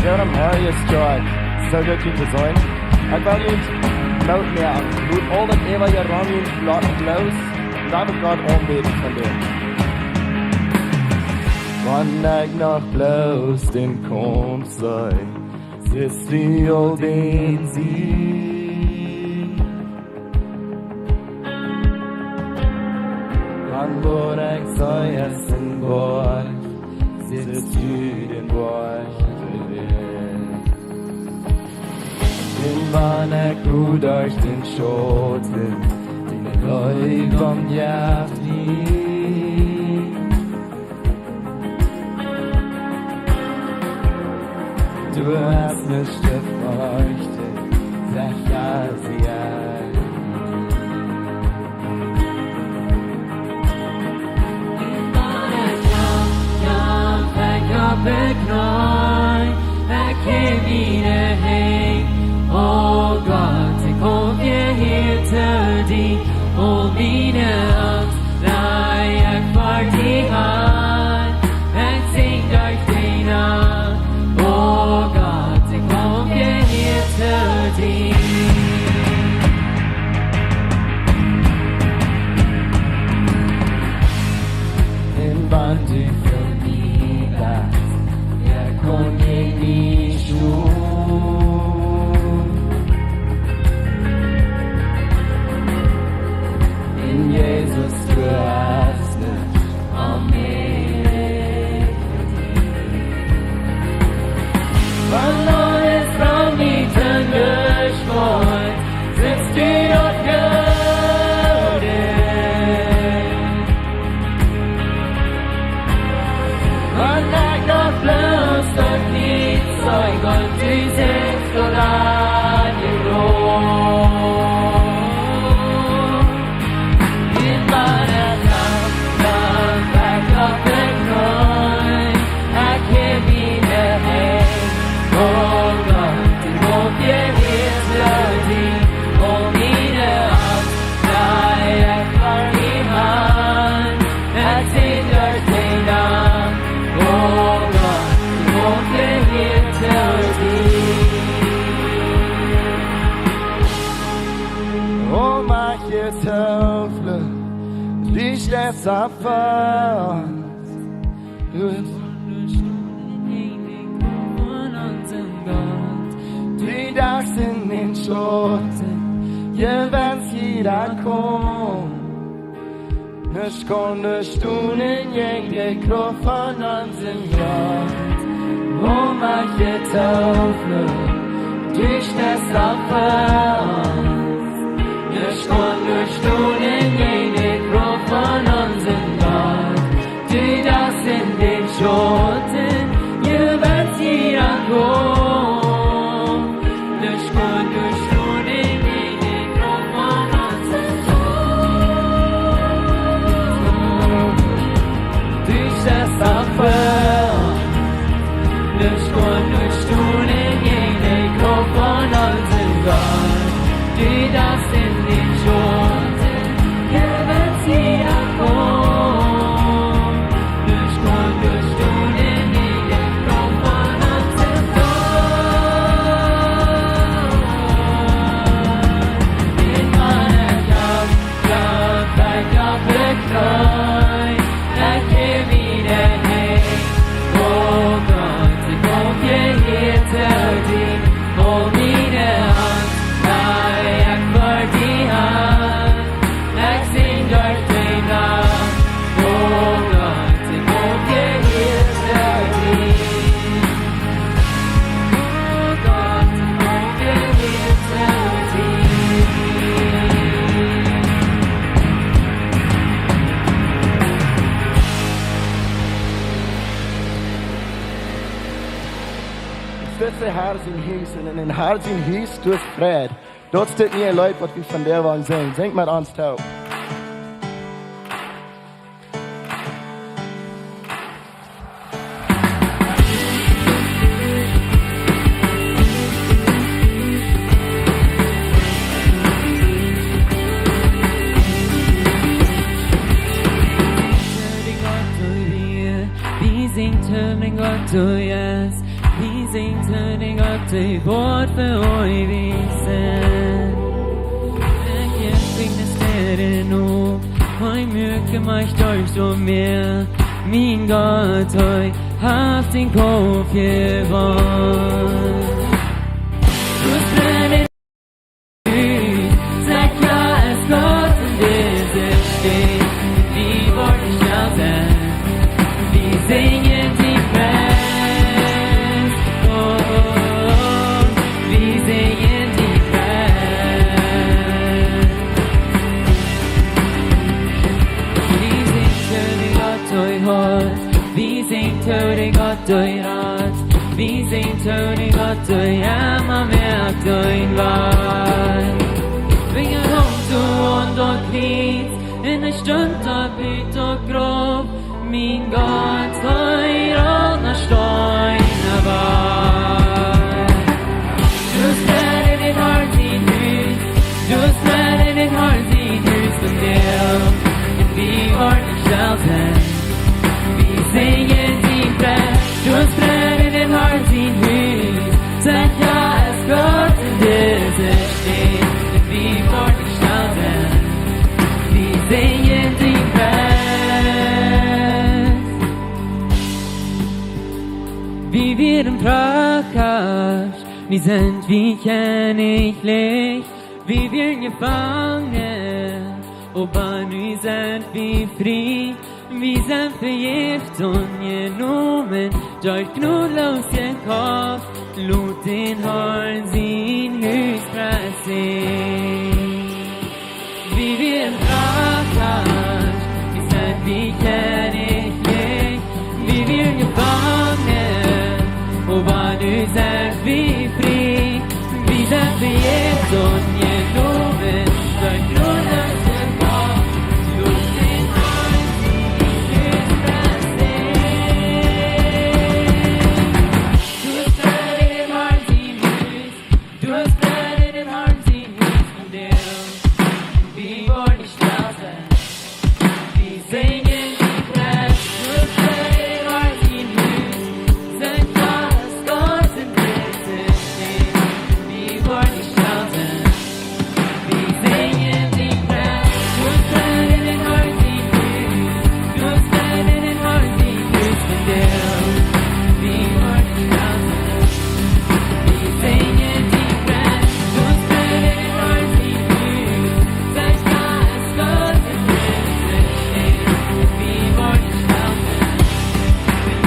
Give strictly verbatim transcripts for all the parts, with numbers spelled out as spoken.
Soo, dan hia es Gott. Soo goot hia to sennen. Ekj well junt Moot moaken. Lot aul daut äwaje rom junt loten bloos. Lot Gott aunbäden von däm. Wan ekj noch bloos dän Kaumf see, sitst du aul dän Sieg. Wan waut ekj see es een Boajch, sitst du dän Boajch wajch. Un wan ekj goa derch dän Schauten, dee Leew omjeft mie. Du hast nuscht to ferchten, sajcht hee, sie. Ekj kjnee, ekj heb miene Henj. O Gott, ekj kom hia to die, o miene Angst, laj ekj ver die aun. Ekj sinj derch de Nacht, o Gott, ekj kom hia to die. Un wan du fa mie best, wäa kaun jäajen mie stonen? Un Jesus, du hast nuscht om mie. Wan aules rom mie to Nuscht woat, sitst du doa goot. Wan ekj noch bloos daut Kjriez see, Gott, du sitst doa aun de Kraunt. Un wan ekj noch, ekj opp de Kjnee, ekj heb miene Henj. O Gott, ekj kom hia to die, o miene Angst, laj ekj ver die aun. Ekj sinj derch de Nacht, o Gott, ekj kom hia to die. O Gott, Jehovah, du steist opp fa ons. Du best von onsen Gott. Du dachst en dän Schauten, je wens hia aunkomen. Nuscht kaun nuscht doonen jäajen de Krauft von onsen Gott. O Gott, Jehovah, du steist opp fa ons. Nuscht kaun nuscht doonen jäajen de Krauft von onsen Gott. Du dachst en dän Schauten, je wens hia aunkomen. Nuscht kaun nuscht doonen jäajen de Krauft von onsen Gott. Du steist opp fa ons. Nuscht kaun nuscht doonen jäajen de Krauft von onsen Gott. Du dachst en dän Schauten, je wens hia aunkomen. Nuscht kaun nuscht doonen jäajen de Krauft von onsen Gott. Un wan ekj opp, opp, opp de Kjnee, ekj heb miene Henj. O Gott, ekj kom hia to die, o miene Angst, laj ekj ver die aun. Ekj sinj derch de Nacht, o Gott, ekj kom hia to die. O Gott, ekj kom hia to die. Dit es de Herr sien Hus un en dän Herr sien Hus doa es Fräd. Daut es daut niee Leet waut wie vondoag woaren sinjen. Sinj met ons toop. Wie sinjen to dän Gott, du best. Wie sent to dän Gott, dee woat fa eewich sennen. Ekj kjikj de Stären opp, hee muak mie derch daut Mea. Mien Gott, hee haft dän Kaumf jewonnt. Daut es Saj jo, es Gott en dise Städ, wie woaren nich stell sennen. Wie sinjen dien Pries, oh, wie sinjen dien Pries. Wie sinjen dien Gott, dee hieet. Wie sinjen dän Gott, dee rat. Wie sinjen dän Gott, dee emma moakt een Wajch. Wiels hee hunk doa aun daut Kjriez, un hee stunt opp ut daut Grauf. Mien Gott, hee rut no Stein no Wajch. Daut es Fräd en dän Harn sien Hus, daut es Fräd en dän Harn sien Hus vondoag. Un wie woaren nich stell sennen. Wie sinjen dien Pries, daut es Fräd en dän Harn sien Hus. Saj jo, es Gott en dise Städ, un wie woaren nich stell sennen. Wie sinjen dien Pries. Wie wieren Prachasch, nu sent wie Kjennichlich. Wie wieren jefangen, oba nu sent wie frie. Wie sent vejäft un jenomen, derch Jnod loos jekoft, lot dän Harn sien Hus preisen. Wie wieren Prachasch, nu sent wie Kjennichlich. Wie wieren jefangen, oba nu sent wie frie. Wie sent vejäft un jenomen, derch Jnod loos jekoft, lot dän Harn sien Hus preisen. Daut es Fräd en dän Harn sien Hus, daut es Fräd en dän Harn sien Hus vondoag. Wie woaren nich stell sennen. Wie sinjen dien Pries, daut es Fräd en dän Harn sien Hus. Saj jo, es Gott en dise Städ, wie woaren nich stell sennen. Wie sinjen dien Pries, daut es Fräd en dän Harn sien Hus, daut es Fräd en dän Harn sien Hus vondoag. Wie woaren nich stell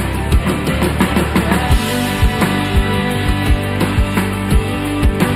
sennen.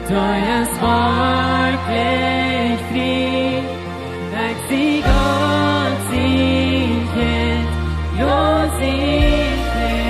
Dee es werkjlich frie. Ekj sie Gott sien Kjint, jo, sien Kjint.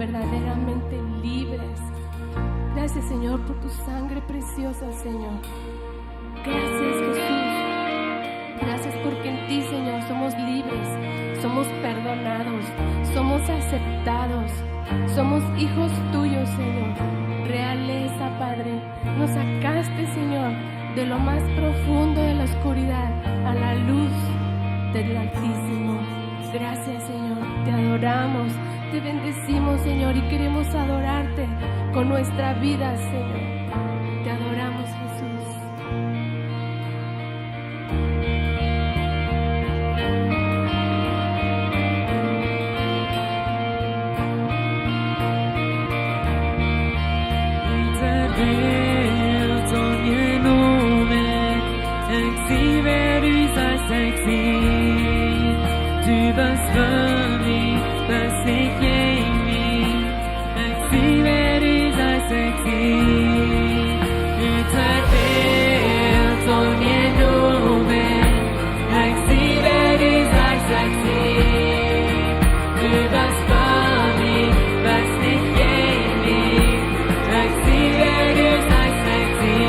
verdaderamente libres. Gracias, Señor, por tu sangre preciosa, Señor. Gracias, Jesús. Gracias porque en ti, Señor, somos libres, somos perdonados, somos aceptados, somos hijos tuyos, Señor. Realeza, Padre. Nos sacaste, Señor, de lo más profundo de la oscuridad a la luz del Altísimo. Gracias, Señor. Te adoramos, te bendecimos, Señor, y queremos adorarte con nuestra vida, Señor. Te adoramos, Jesús. Ekj sie, wäa du sajchst, ekj sie. Du best fa mie, best nich jäajen mie. Ekj sie, wäa du sajchst, ekj sie. Du best fa mie, best nich jäajen mie. Ekj sie, wäa du sajchst, ekj sie. Du best fa mie, best nich jäajen mie. Ekj sie, wäa du sajchst, ekj sie.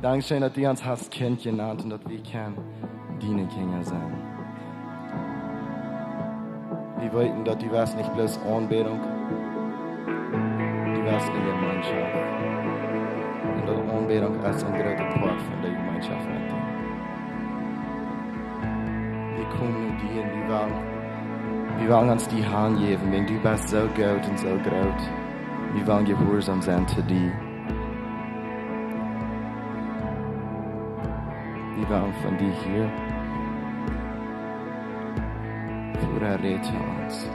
Dankscheen, daut du ons hast Kjint jenant un daut wie kjennen diene Kjinja sennen. Wie weeten, daut du west nich bloos Aunbädunk, du west ne Jemeenschoft. Un daut Aunbädunk es een groota Poat von de Jemeenschoft met die. Wie komen no die un wie wellen, wie wellen ons die hanjäwen, wäajen du best soo goot un soo groot. Wie wellen jehuarsom sennen to die. Wie wellen von die hieren. Voda, räd to ons.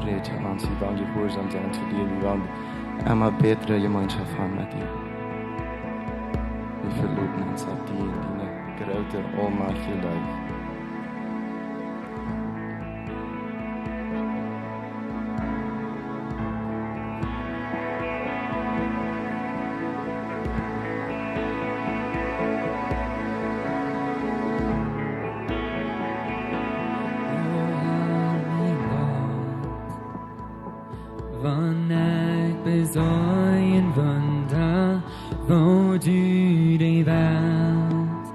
Räd to ons, wie wellen jehuarsom sennen to die, wie wellen emma bätre Jemeenschoft haben met die. Wie veloten ons opp die un diene groote, aulmajchtje Leew. Wan ekj beseenen woa, woo du de Welt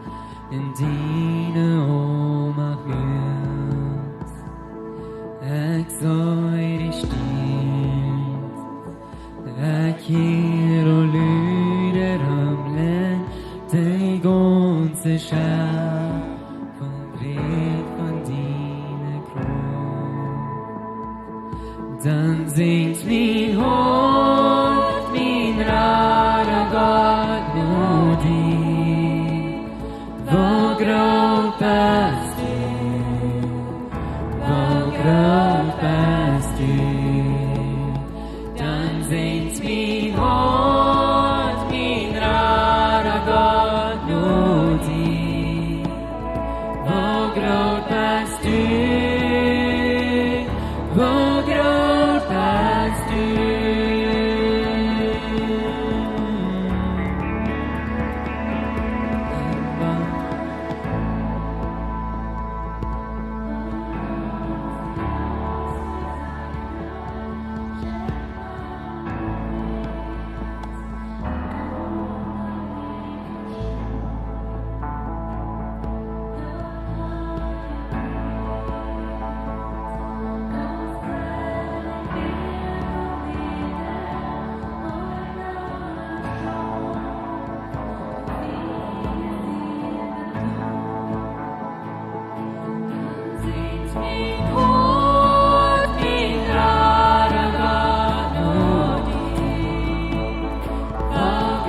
en diene Oolmacht wieescht. Ekj see die Städ, ekj hia aul Lüda rumlen, de gaunze Schepunk rät von diene Krauft. Dan sinjt mien Hoat, mien Rada Gott, no die. Woo groot best du, woo groot best du. Dan sinjt mien Hoat, mien Rada Gott, no die. Woo groot best du, woo groot best du.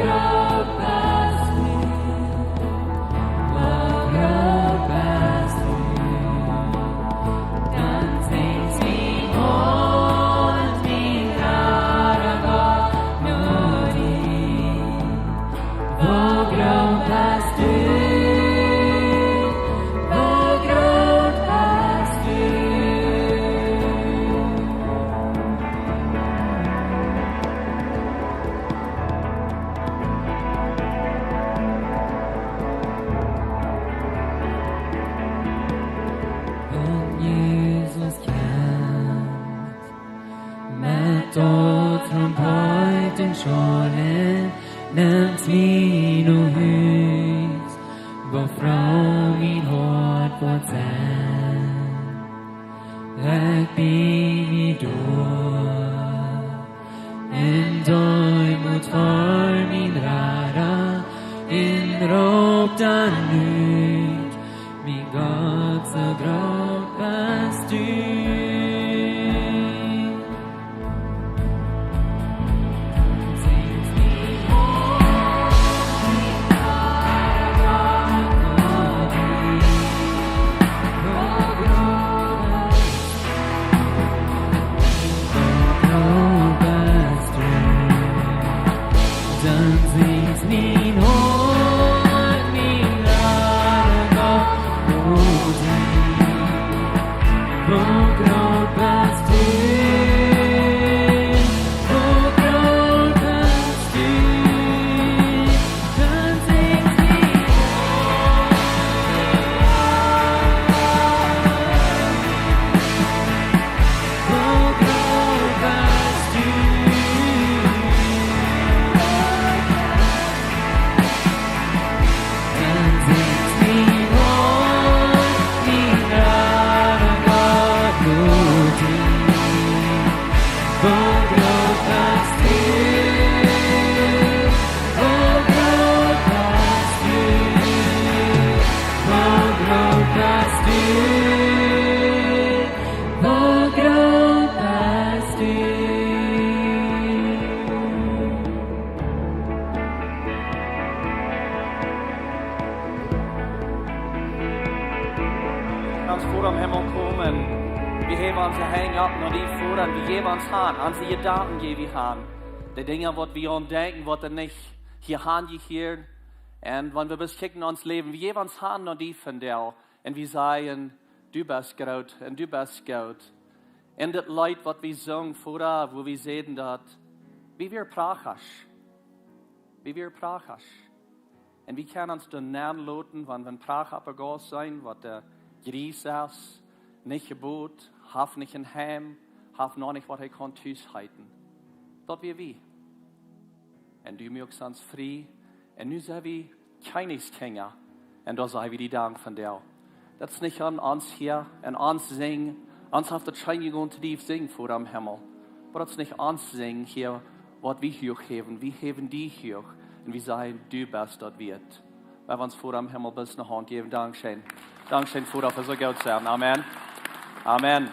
Wo groot best du, wo groot best du. Wan Jesus kjemt met de Trompet un Schorlen, nemt mie no Hus, woo froo mien Hoat woat sennen. Ekj bie mie doa un Deemoot ver mien Rada un roop dan ut: Mien Gott, soo groot best du. Dan sinjt mien Hoat, mien Rada, Gott, o die. Wo groot best du, wo groot best du. Dan sinjt mien Hoat, Woo groot best du? Ons Voda em Himmel komen. Wie häwen onse Henj opp no die, Voda, un wie jäwen ons han, onse Jedanken jäw wie han. De Dinja, waut wie aun denkjen, waut doa nich hia han jehieren. Un wan wie bloos kjikjen en ons Läwen, wie jäwen ons han no die vondoag. Un wie sajen: Du best groot un du best goot. En daut Leet, waut wie sungen, Voda, wua wie säden daut, wie wieren prachtisch. Wie wieren prachtisch. Un wie kjennen ons doa nenn loten, wan wie prachtich opp de Gauss sent, waut de Jries es, nich jebot, haft nich een Heim, haft noch nich waut hee kaun Tus heeten. Daut wia wie. Un du muakst ons frie. Un nu sent wie Kjennichskjinja. Un doa saj wie die Dank vondoag. Daut es nich aun ons hia, aun ons sinjen. Ons haft daut scheen jegonen to die sinjen Voda em Himmel. Oba daut es nich ons sinjen hia, waut wie huach häwen. Wie häwen die huach. Un wie sajen: Du best daut wieet. Wie wellen ons Voda em Himmel bloos ne Haunt jäwen. Dankscheen. Dankscheen, Voda, fa soo goot sennen. Amen. Amen.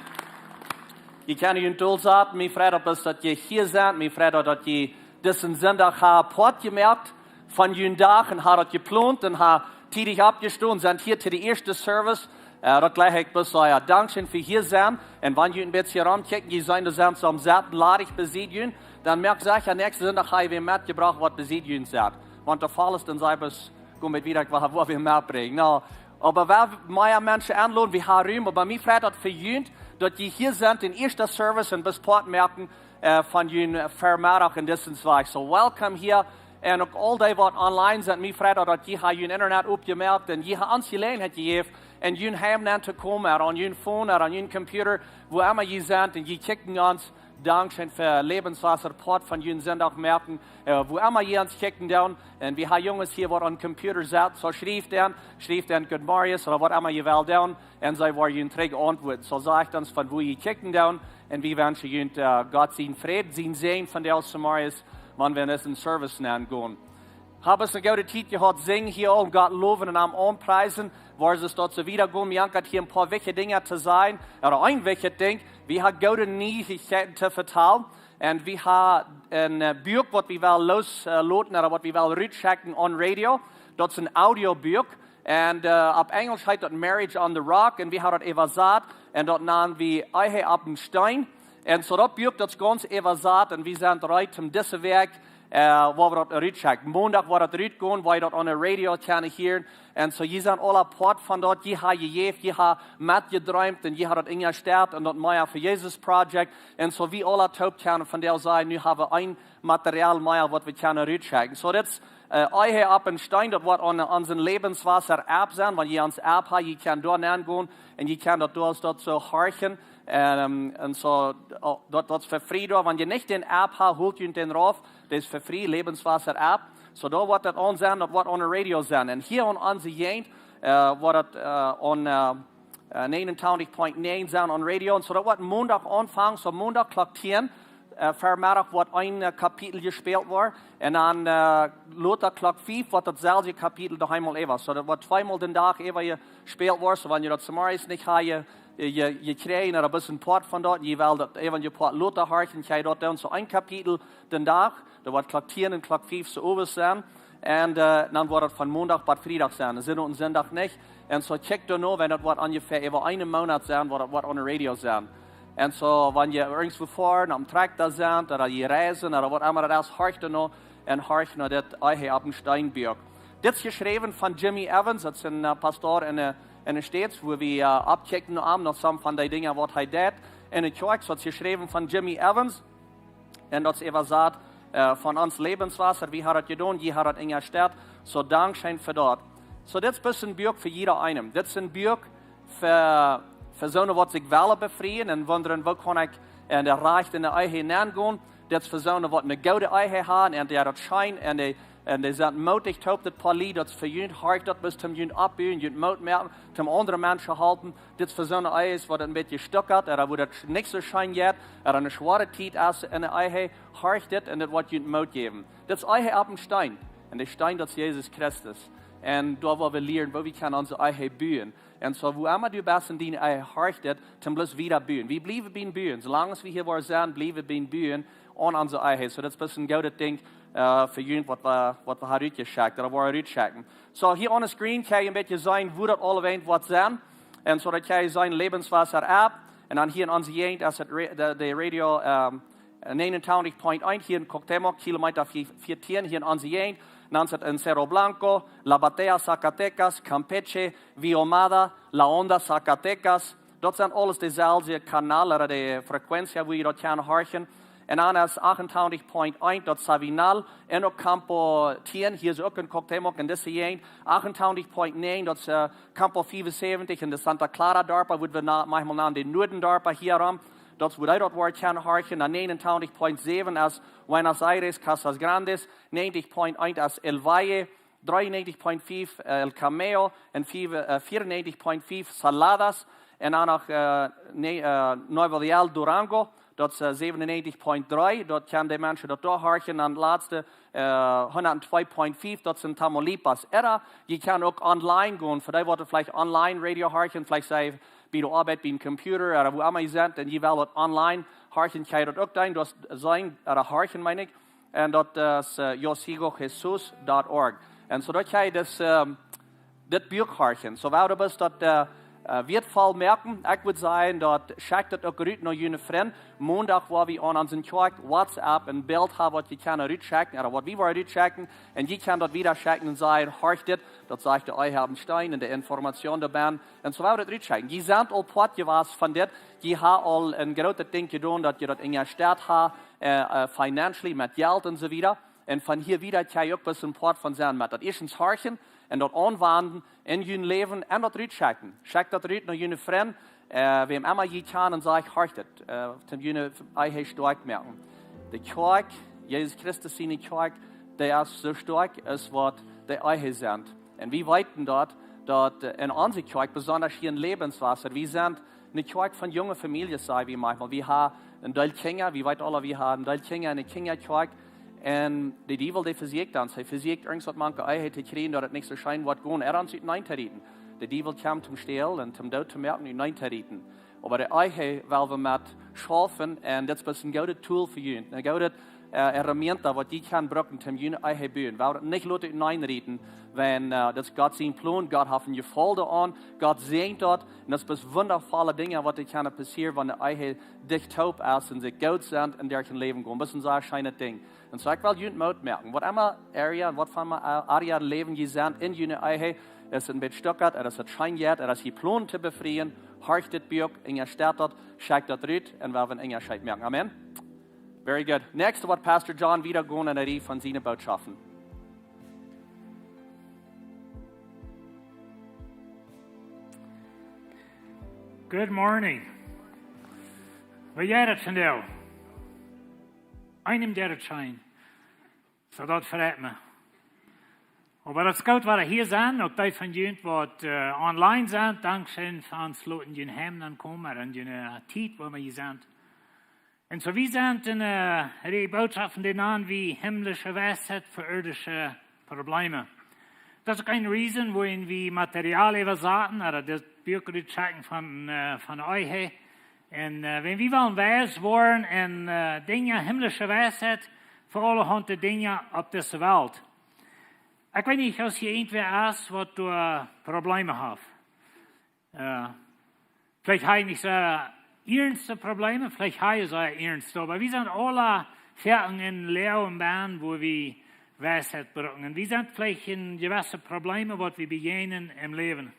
Jie kjennen junt dol saten. Mie freit daut, daut jie hia sent. Mie freit daut, daut jie disen Sindach ha Poat jemoakt von jun Dach un ha daut jeplont un ha tiedich oppjestonen, sent hia to de ieeschte Service. Äh, daut jleich ekj bloos soo, jo, dankscheen fa hia sennen. Un wan jie een bät romkjikjen, jie seenen, doa sent soo aum Sitten ladich besied junt, dan moakt secha, näakjsten Sindach ha jie wäm metjebrocht, waut besied junt sett. Wan doa voll es, dan saj bloos: Komm met wieda, ekj well, well wäm metbrinjen. No, oba wie mea Menschen enloden, wie ha Rum, oba mie freit daut fa junt, daut jie hia sent, dän ieeschten Service un best Poat moaken, äh, von jun Vemeddach en disen Wajch. So, welcome hia. Un uk aul dee, waut online sent, mie freit daut, daut jie ha jun Internet oppjemoakt un jie ha ons Jeläajenheit jejäft, en jun Heim nenn to komen, ooda aun jun Phone, ooda aun jun Computer, wua emma jie sent, un jie kjikjen ons. Dankscheen fa Lebenswasser Poat von jun Sindach moaken, äh, wua emma jie ons kjikjen doonen. Un wie ha Junges hia, waut aum Computer sent, so schrift an, schrift an Good Morjes, ooda waut emma jie wellen doonen. Un see woaren junt trigj auntwuaden. So sajcht ons, von wua jie kjikjen doonen. Un wie wenschen junt, äh, Gott sien Fräd, sien Säajen von de Morjes, wan wie en disen Service nenn gonen. Hab ons ne goode Tiet jehaut, sinjen hia aul Gott lowen un am aunpriesen. Woaren see daut soo wieda gonen, wie haben hia een poa wichtje Dinja to sajen. Ooda een wichtjet Dinkj, wie haben goode Nieichkjeiten to vetalen. Un wie haben een äh, Buak, waut wie wellen loosloten, äh, ooda waut wie wellen rutschekjen on radio. Daut es een Audiobuak. Un äh, opp Enjlisch heet daut Marriage on the Rock. Un wie haben daut äwasat. Un daut nanen wie Ehe opp een Steen. Un soo daut Buak, daut es gaunz äwasat. Un wie sent reed om dise Wäakj, äh, wua wie daut rutschekjen. Mondach woat daut rutgonen, wua jie daut on the radio kjennen hieren. Un soo, jie sent aula Poat von daut, jie haben jejäft, jie haben metjedreemt un jie haben daut enjestalt un daut Meier fa Jesus Project. Un soo, wie aula toop kjennen von dee sajen, nu haben wie een Material mea, waut wie kjennen rutschekjen. Soo, daut es äh, Ehe opp een Steen, daut woat aun, aun onse Lebenswasser App sennen, wan jie ons App haben, jie kjennen doa nengonen un jie kjennen daut doa, daut soo horchen. Un, ähm, un soo, oh, daut, daut es fa free doa, wan jie nich dän App haben, holt junt dän rauf, daut es fa free, Lebenswasser App. Soo, doa woat daut aun sennen, daut woat aun de radio sennen. Un hia aun onse Jent, äh, woat daut äh, aun äh, äh, negenentwintig Komma neun sennen aun radio. Un soo, daut woat Mondach aunfangen, soo Mondach Klock tieen, äh, Vemeddach woat een äh, Kapitel jespält woaren. Un dan äh, lota Klock fief woat daut selwje Kapitel noch eemol äwa. Soo, daut woat tweemol dän Dach äwa jespält woaren. Soo, wan jie daut zemorjes nich haben, jie, jie, jie kjrieen een bät Poat von daut, jie wellen daut äwa een Poat lota horchen, kjenn jie daut doonen. Soo, een Kapitel dän Dach, daut woat Klock tieen un Klock fief soo äwa sennen. Un äh, dan woat daut von Mondach bat Friedach sennen. Dan sent wie een Sindach nich. Un soo kjikjt doano, wan daut woat onjefäa äwa een Moonat sennen, woat daut woat aun de radio sennen. Un soo, wan jie irjentwua foaren, aum Trakjta sent, ooda jie reisen, ooda waut emma daut es, horcht doano un horcht no dit Ehe opp een Steen Buak. Dit es jeschräwen von Jimmy Evans, daut es een äh, Pastor en de, en de States, wua wie äh, oppkjikjen no am, no some von dee Dinja, waut hee deit en de Kjoakj. Daut es jeschräwen von Jimmy Evans. Un daut es äwasat äh, von ons Lebenswasser, wie haben daut jedonen, jie haben daut enjestalt. Soo, dankscheen fa daut. Soo, dit es bloos een Buak fa jieda eenem. Dit es een Buak fa, fa soone, waut sikj wellen befrieen un wundren, woo kaun ekj en de rajchte Ehe nengonen. Dit es fa soone, waut eene goode Ehe haben un dee daut scheen un dee, un dee sent mootich toop, daut Poat, daut es fa junt, horcht daut, bloos om junt oppbuen, junt Moot moaken, om aundre Menschen halpen. Dit es fa soone Ehe, waut een bät stucki es, ooda wua daut nich soo scheen jeit, ooda eene schwoare Tiet es en de Ehe, horcht dit un dit woat junt Moot jäwen. Dit es Ehe opp een Steen. Un de Steen, daut es Jesus Christus. Un doa woa wie lieren, woo wie kjennen onse Ehe buen. Un soo, wua emma du best en diene Ehe, horcht dit, om bloos wieda buen. Wie bliewen biem buen. Soo lang aus wie hia woaren sennen, bliewen biem buen aun onse Ehe. Soo, daut es bloos een goodet Dinkj äh, fa junt, waut wie, waut wie haben rutjeschekjt, ooda woaren rutschekjen. Soo, hia aun de screen kjenn jie een bät seenen, wua daut aula wäajen woat sennen. Un soo, daut kjenn jie seenen, Lebenswasser App. Un dan hia en onse Jent, daut es daut ra-, de, de radio ähm, negenentwintig Komma eent, hia en Cuauhtémoc, Kilometa vea-, vea-, tieen, hia en onse Jent. Un dan es daut en Cerro Blanco, La Batea, Zacatecas, Campeche, Villa Ahumada, La Honda, Zacatecas. Daut sent aules deeselwje Kanalen, ooda de Frequenz, wua jie daut kjennen horchen. Un dan es achtentwintig Komma eent, daut es Sabinal, un uk Campo tieen, hia es uk en Cuauhtémoc, en dise Jent, achtentwintig Komma neun, daut es äh, Campo vea un säwentich, en de Santa Clara Darpa, waut wie na, maunchmol nanen de Nuadendorpa hia rom. Daut es, wua jie daut woaren kjennen horchen. Dan negenentwintig Komma säwen es Buenos Aires, Casas Grandes, negenentwintig Komma eent es El Valle, dreeunnegentig Komma fiew El Cameo un fiew, äh, veerunnäajentich Komma fiew Saladas un dan noch äh, ne, äh, Nuevo Ideal Durango, daut es äh, säwenunnäajentich Komma dree, daut kjennen de Menschen daut doa horchen, un daut latste äh, hundatnäajentich Komma fiew, daut es en Tamaulipas. Ooda jie kjennen uk online gonen, fa dee waut veleicht online Radio horchen, veleicht sent bie de Oabeit, biem Computer, ooda wua emma jie sent, un jie wellen daut online horchen, kjenn jie daut uk doonen, daut es seenen, ooda horchen, meen ekj. Un daut es äh, yo sigo jesus dot org. Un soo daut jie daut, ähm, dit Buak horchen. Soo, woo daut es daut äh, äh, wieetvoll moaken. Ekj wudd sajen, daut schekjt daut uk rut no june Frind. Mondach woa wie aun onse Kjoakj WhatsApp een Bilt haben, waut jie kjennen rutschekjen, ooda waut wie woaren rutschekjen. Un jie kjennen daut wieda schekjen un sajen, horcht dit, daut sajcht de Ehe opp een Steen un de Information doabie. Un soo woa wie daut rutschekjen. Jie sent aul Poat jewast von dit. Jie haben aul een grootet Dinkj jedonen, daut jie daut enjestalt haben, äh, äh, financially, met Jelt un soo wieda. Un von hia wieda kjenn jie uk bloos een Poat von sennen, met daut ieeschtens horchen un daut aunwenjen en jun Läwen un daut rutschekjen. Schekjt daut rut no june Frind, äh, wäm emma jie kjennen, un sajcht, horcht dit, äh, om june Ehe stoakj moaken. De Kjoakj, Jesus Christus siene Kjoakj, dee es soo stoakj aus waut de Ehe sent. Un wie weeten daut, daut äh, en onse Kjoakj, besonda hia en Lebenswasser, wie sent ne Kjoakj von junge Famieljes, saj wie maunchmol. Wie haben een Deel Kjinja, wie weeten aula, wie haben een Deel Kjinja en de Kjinjakjoakj. Un de Diewel, dee vesieekjt ons. Hee vesieekjt irjentwaut mank de Ehe to kjrieen, daut et nich soo scheen woat gonen, ea ons utenaunda to rieten. De Diewel kjemt om to stälen un om doot to moaken, utenaunda to rieten. Oba de Ehe well wie met schaufen, un dit es een goodet Tool fa junt, een goodet, äh, herramienta, waut jie kjennen brucken, om june Ehe buen. Wie woaren nich loten utenaunda rieten, wan, äh, dit es Gott sien Plon, Gott haft een Jefaulen doaraun, Gott säajent daut, un dit es wundaboare Dinja, waut kjennen passieren, wan de Ehe dicht toop es un see goot sent un derch daut Läwen gonen. Dit es een sea scheenet Dinkj. Un soo, ekj well junt Moot moaken. Waut emma Area, waut fa emma, äh, Area em Läwen jie sent en june Ehe, es een bät stuckad, ooda es daut scheen jeit, ooda es jie plonen to befrieen, horcht dit Buak, un jie steit daut, schekjt daut rut, un wie woaren een Unjascheet moaken. Amen. Very good. Next woat Pastor John wieda gonen en de Rieej von siene Bootschoften. Good morning. Woo jeit et vondoag? Eenem jeit et scheen. Soo, daut freit mie. Oba daut es goot, waut hia sent, uk dee von junt, waut, äh, online sent. Dankscheen fa ons loten jun Heim aunkomen un june Tiet, wua jie hia sent. Un soo, wie sent en, äh, de Bootschoften, dee nanen wie himmlische Weisheit fa irdische Probleme. Daut es uk een reason, wuarom wie Material äwasaten, ooda dit Buak rutschekjen von, äh, von de Ehe. Un, äh, wan wie wellen weis woaren en, äh, Dinja, himmlische Weisheit, fa aulahaunt Dinja opp dise Welt. Ekj weet nich, aus hia irjentwäa es, waut doa Probleme haft. Äh, veleicht hab jie nich soo iernste Probleme, veleicht hab jie soo iernste, oba wie sent aula foaken en Läwen, wua wie Weisheit brucken. Un wie sent veleicht en jewesse Probleme, waut wie bejäajnen em Läwen.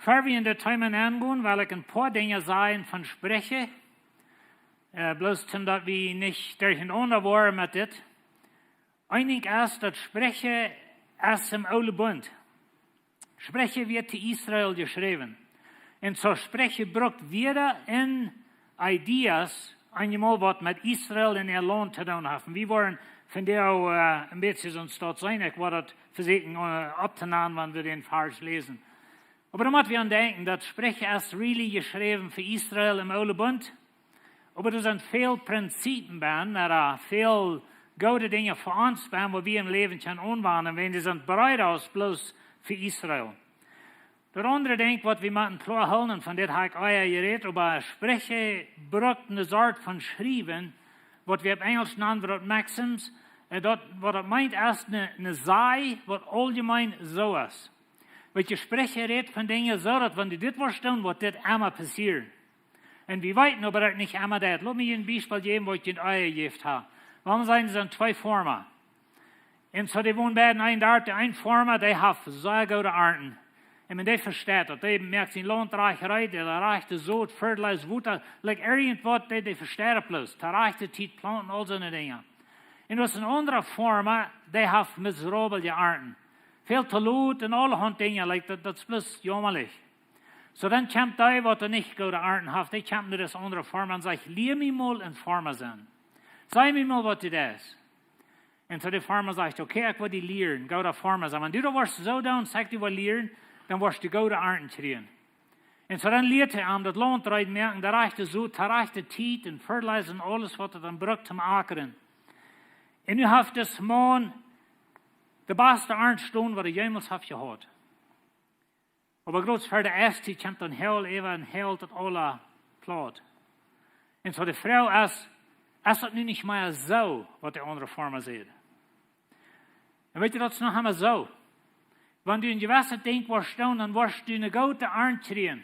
Ea wie en daut Thema nengonen, well ekj een poa Dinja sajen von Spricha, äh, bloos om daut wie nich derchenaunda woaren met dit. Een Dinkj es, daut Spricha es em Oolen Bunt. Spricha wort to Israel jeschräwen. Un soo Spricha brukt wada en Ideas, eenjemol waut met Israel un äa Launt to doonen haft. Wie woaren vondoag, äh, een bät soo een Stoot seenen, ekj woa daut vesieekjen, äh, opptonämen, wan wie dän Varsch läsen. Oba dan mott wie aun denkjen, daut Spricha es really jeschräwen fa Israel em Oolen Bunt. Oba doa sent väl Prinzipien bie, ooda väl goode Dinja fa ons bie, waut wie em Läwen kjennen aunwenjen, wan dee sent breeda aus bloos fa Israel. Daut aundre Dinkj, waut wie motten kloa hoolen, un von dit hab ekj ea jerät, oba Spricha brukt eene Sort von Schriewen, waut wie opp Enjlisch nanen, waut Maxims, äh, daut, waut daut meent, es eene, eene Saj, waut auljemeen soo es. Weet jie, Spricha rät von Dinja soo, daut wan du dit woascht doonen, woat dit emma passieren. Un wie weeten oba daut nich emma daut. Lot mie een Biespel jäwen, waut ekj en Ea jejäft hab. Wuarom sent doa twee Forma? Un soo, dee wonen beid en een Darp, de eene Forma, dee haft sea goode Arnten. Un wan dee vesteit daut, dee moakt sien Launt rajcht reed, dee rajchte Sot, fertilize, Wota, like irjentwaut, dee, dee vesteit daut bloos. De rajchte Tiet plaunten, aul soone Dinja. Un doa es een aundra Forma, dee haft miserabele Arnten. Väl to lot un aulahaunt Dinja, like, daut, daut es bloos jaumalik. Soo, dan kjemt dee, waut doa nich goode Arnten haft, dee kjemt no dise aundre Forma un sajcht: "Lia mie mol een Forma sennen. Saj mie mol, waut du deist." Un soo de Forma sajcht: "Okay, ekj woa die lieren, gooda Forma sennen. Wan du daut woascht soo doonen, aus ekj die woa lieren, dan woascht du goode Arnten kjrieen." Un soo dan lieet hee am daut Launt reed moaken, de rajchte Sot, de rajchte Tiet un fertilize un aules, waut hee dan brukt toom akren. Un nu haft dis Maun de baste Arnt jehaut, waut hee jemols haft jehaut. Oba krakjt ver de Iestiet kjemt dan Hagel äwa un hagelt daut aula plaut. Un soo de Froag es, es daut nu nich mea soo, waut de aundre Forma säd? Un weet jie, daut es noch emma soo. Wan du een jewesset Dinkj woascht doonen, dan woascht du eene goode Arnt kjrieen.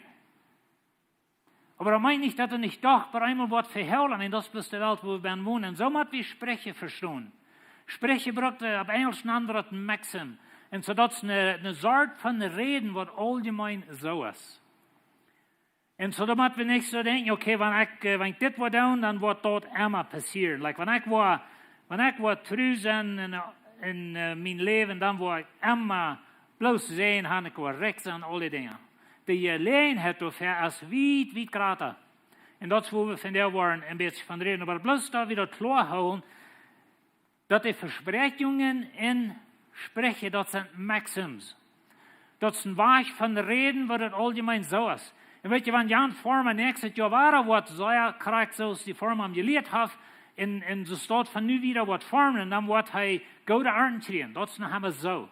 Oba daut meent nich, daut doa nich doch bie eemol waut vehält. Ekj meen, daut es bloos de Welt, wua wie bennen wonen. Un soo mott wie Spricha vestonen. Spricha brukt, äh, opp Enjlisch nanen wie daut een maxim. Un soo daut es eene, eene Sort von Räden, waut auljemeen soo es. Un soo, dan mott wie nich soo denkjen: "Okay, wan ekj, äh, wan ekj dit woa doonen, dan woat daut emma passieren." Like, wan ekj woa, wan ekj woa tru sennen en, en, äh, mien Läwen, dan woa ekj emma bloos seenen, han ekj woa rikj sennen, aul dee Dinja. De Jeläajenheit doafäa es wiet, wiet jrata. Un daut es, wua wie vondoag woaren een bät von räden. Oba bloos daut wie daut kloa hoolen, daut de Vespräakjungen en Spricha, daut sent maxims. Daut es een Wajch von räden, waut daut auljemeen soo es. Un weet jie, wan jan Forma näakjstet Joa wada woat soo, jo, krakjt soo aus dee Forma am jelieet haft, un, un soo steit von nu wieda woat formen, dan woat hee goode Arnten kjrieen. Daut es noch emma soo.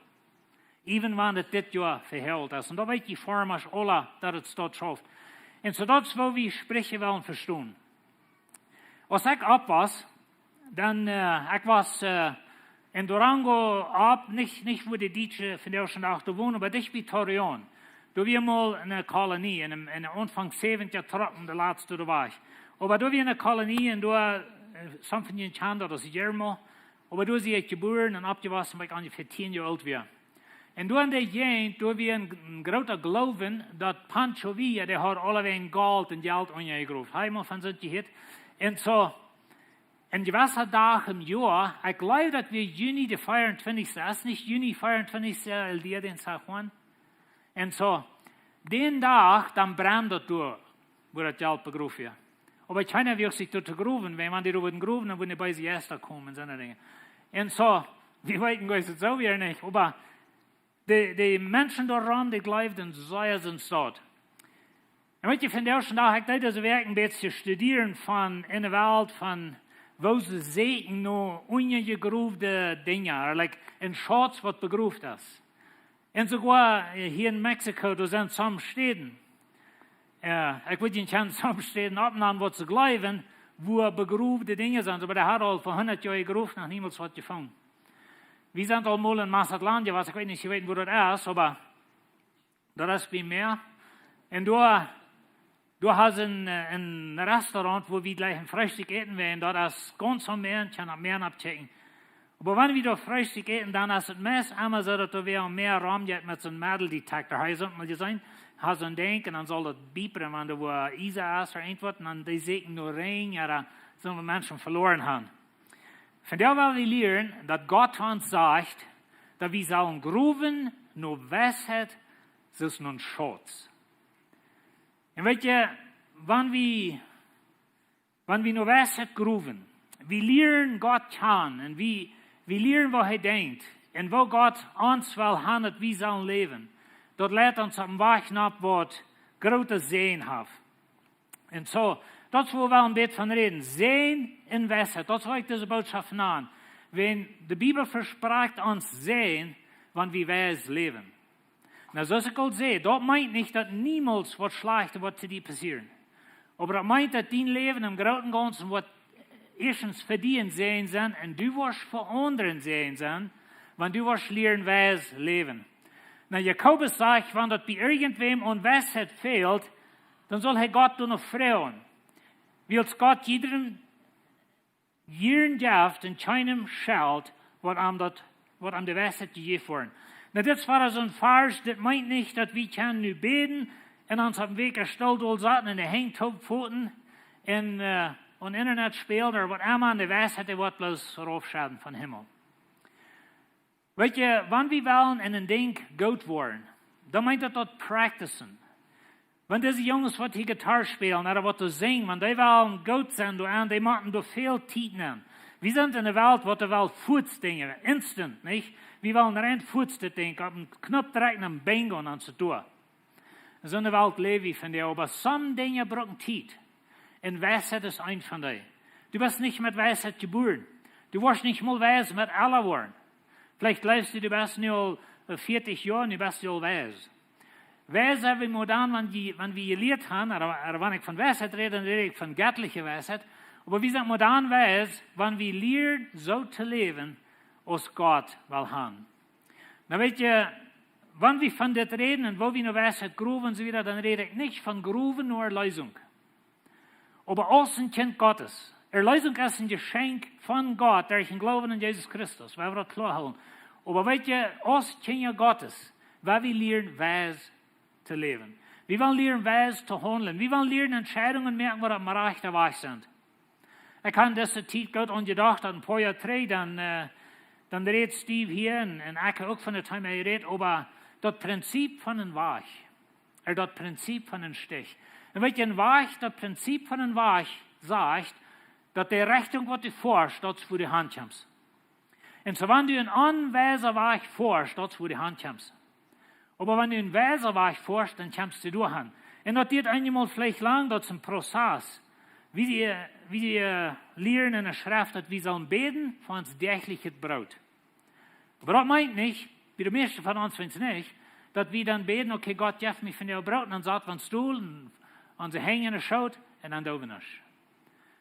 Even wan et dit Joa vehält es. Un daut weet dee Forma aula, daut et daut schauft. Un soo daut es woo wie Spricha wellen vestonen. Aus ekj opp wia, dan, äh, ekj wia, äh, en Durango opp, nich, nich wua de Dietsche vondoag dän Dach doa wonen, oba dicht bie Torreón. Doa wia mol eene Kolonie, en, en Aunfank säwentja trocken de latste doa wajch. Oba doa wia eene Kolonie un doa, äh, something in Chanda, daut es Yermo. Oba doa sie ekj jebuaren un oppjewossen, wua ekj onjefäa tieen Joa oolt wia. Un doa en de Jäajent, doa wia een, een groota Gloowen, daut Pancho Villa, dee haud aulawäajen Golt un Jelt unjajegroft. Hab jie mol von soont jehieet? Un soo, een jewessa Dach em Joa, ekj jleew daut wia Juni de veeauntwintichste, es nich Juni veeauntwintichste, el día de San Juan? Un soo, dän Dach, dan brand daut doa, wua daut Jelt begroft wia. Oba kjeena wuagd sikj doa to growen, wiels wan dee doa wudden growen, dan wudden de beese Jeista komen un soone Dinja. Un soo, wie weeten, woo daut soo wia nich, oba de, de Menschen doa rom, dee jleewden sea, sent doa. Un weet jie, vondoag dän Dach, ekj deed dise Wäakj een bät studieren von, en de Welt von, woo see säkjen no unjajegrowne Dinja, like, een Schauz waut begroft es. Un soogoa, äh, hia en Mexiko, doa sent some Städen. Äh, ekj weet nich, kjennen some Städen oppnämen waut see jleewen, wua begrowne Dinja sent, oba dee hauden aul fa hundat Joa jegroft, noch niemols waut jefungen. Wie sent aul mol en Mazatlán jewast, ekj weet nich, jie weeten wua daut es, oba daut es bie Mäa. Un doa, doa haben see een, äh, een Restaurant, wua wie jlikj een Freestikj äten wieren. Un daut es gaunz aum Mäa, kjenn daut Mäa oppkjikjen. Oba wan wie doa Freestikj äten, dan es et meist emma soo, daut doa wäa aum Mäa romjeit met soon Metal Detector. Hab jie daut mol jeseenen? Hast soon Dinkj un dan saul daut biepen, wan doa wua Iesa es ooda irjentwaut, un dan dee säkjen no Rinj, ooda soo waut Menschen veloaren haben. Vondoag well wie lieren, daut Gott ons sajcht, daut wie sellen growen no Weisheit, soo aus no een Schauz. Un weet jie, wan wie, wan wie no Weisheit growen, wie lieren Gott kjanen un wie, wie lieren, woo hee denkjt un woo Gott ons well haben, daut wie sellen läwen, daut leit ons opp een Wajch nopp, waut groote Säajen haft. Un soo, daut es wua wie een bät von räden. Säajen un Weisheit, daut es waut ekj dise Bootschoft nan. Wan de Bibel vesprakjt ons Säajen, wan wie weis läwen. Nu, soo aus ekj aul säd, daut meent nich, daut niemols waut Schlajchtet woat to die passieren. Oba daut meent, daut dien Läwen em grooten Gaunzen woat ieeschtens fa die een Säajen sennen un du woascht fa aundre een Säajen sennen, wan du woascht lieren weis läwen. Nu, Jakobus sajcht, wan daut bie irjentwäm aun Weisheit fält, dan saul hee Gott doano froagen. Wiels Gott jiedrem jieren jeft un kjeenem schelt, waut am daut, waut am de Weisheit jejäft woat. Nu, dit es wada soon Varsch, dit meent nich, daut wie kjennen nu bäden un ons opp een weakjen Stool dol saten un de Henj toop foljen un, äh, opp Internet spälen ooda waut emma, un de Weisheit, dee woat bloos raufschedden von Himmel. Weet jie, wan wie wellen en een Dinkj goot woaren, dan meent daut, daut practicen. Wan dise Junges waut hia Gitarr spälen, ooda waut doa sinjen, wan dee wellen goot sennen doaraun, dee motten doa väl Tiet nämen. Wie sent en eene Welt, waut doa well fuaz Dinja, instant, nich? Wie wellen rein fuaz dit Dinkj, opp een Knoop drekjen un bingo, un dan es et doa. Soone Welt läw wie vondoag, oba some Dinja brucken Tiet. Un Weisheit es eent von dee. Du best nich met Weisheit jebuaren. Du woascht nich mol weis met elwa woaren. Veleicht jleefst du, du best nu aul, äh, vieetich Joa, nu best du aul weis. Weis sent wie mau dan, wan wie, wan wie jelieet haben, ooda, ooda wan ekj von Weisheit räd, dan räd ekj von jettliche Weisheit. Oba wie sent mau dan weis, wan wie lieren soo to läwen, aus Gott well haben. Nu weet jie, wan wie von dit räden un woo wie no Weisheit growen un soo wieda, dan räd ekj nich von growen no Erlösung. Oba aus een Kjint Gottes. Erlösung es een Jeschenkj von Gott, derch dän Gloowen aun Jesus Christus. Wie wellen daut kloa hoolen. Oba weet jie, aus Kjinja Gottes, wua wie lieren weis to läwen. Wie wellen lieren weis to haundlen. Wie wellen lieren Entscheidungen moaken, waut opp dän rajchten Wajch sent. Ekj hab dise Tiet goot aun jedocht, daut een poa Joa trigj, dan, äh, dan räd Steve hia un, un ekj uk von daut Thema jerät, oba daut Prinzip von een Wajch, ooda daut Prinzip von een Stich. Un weet jie, een Wajch, daut Prinzip von een Wajch sajcht, daut de Rechtunk, waut du foascht, daut es, wua du hankjemst. Un soo, wan du en onweisen Wajch foascht, daut es, wua du hankjemst. Oba wan du en weisen Wajch foascht, dan kjemst du doa han. Un daut diet eenjemol veleicht lang, daut es een Prozess. Wie, äh, wie, äh, lieren en de Schreft, daut wie sellen bäden fa ons däachlichet Broot. Oba daut meent nich, bie de mieeschte von ons weens nich, daut wie dan bäden, okay, Gott, jeff mie vondoag Broot, un dan sat wie ons dol un Onse Henj enne Schoot un dan doo wie nuscht.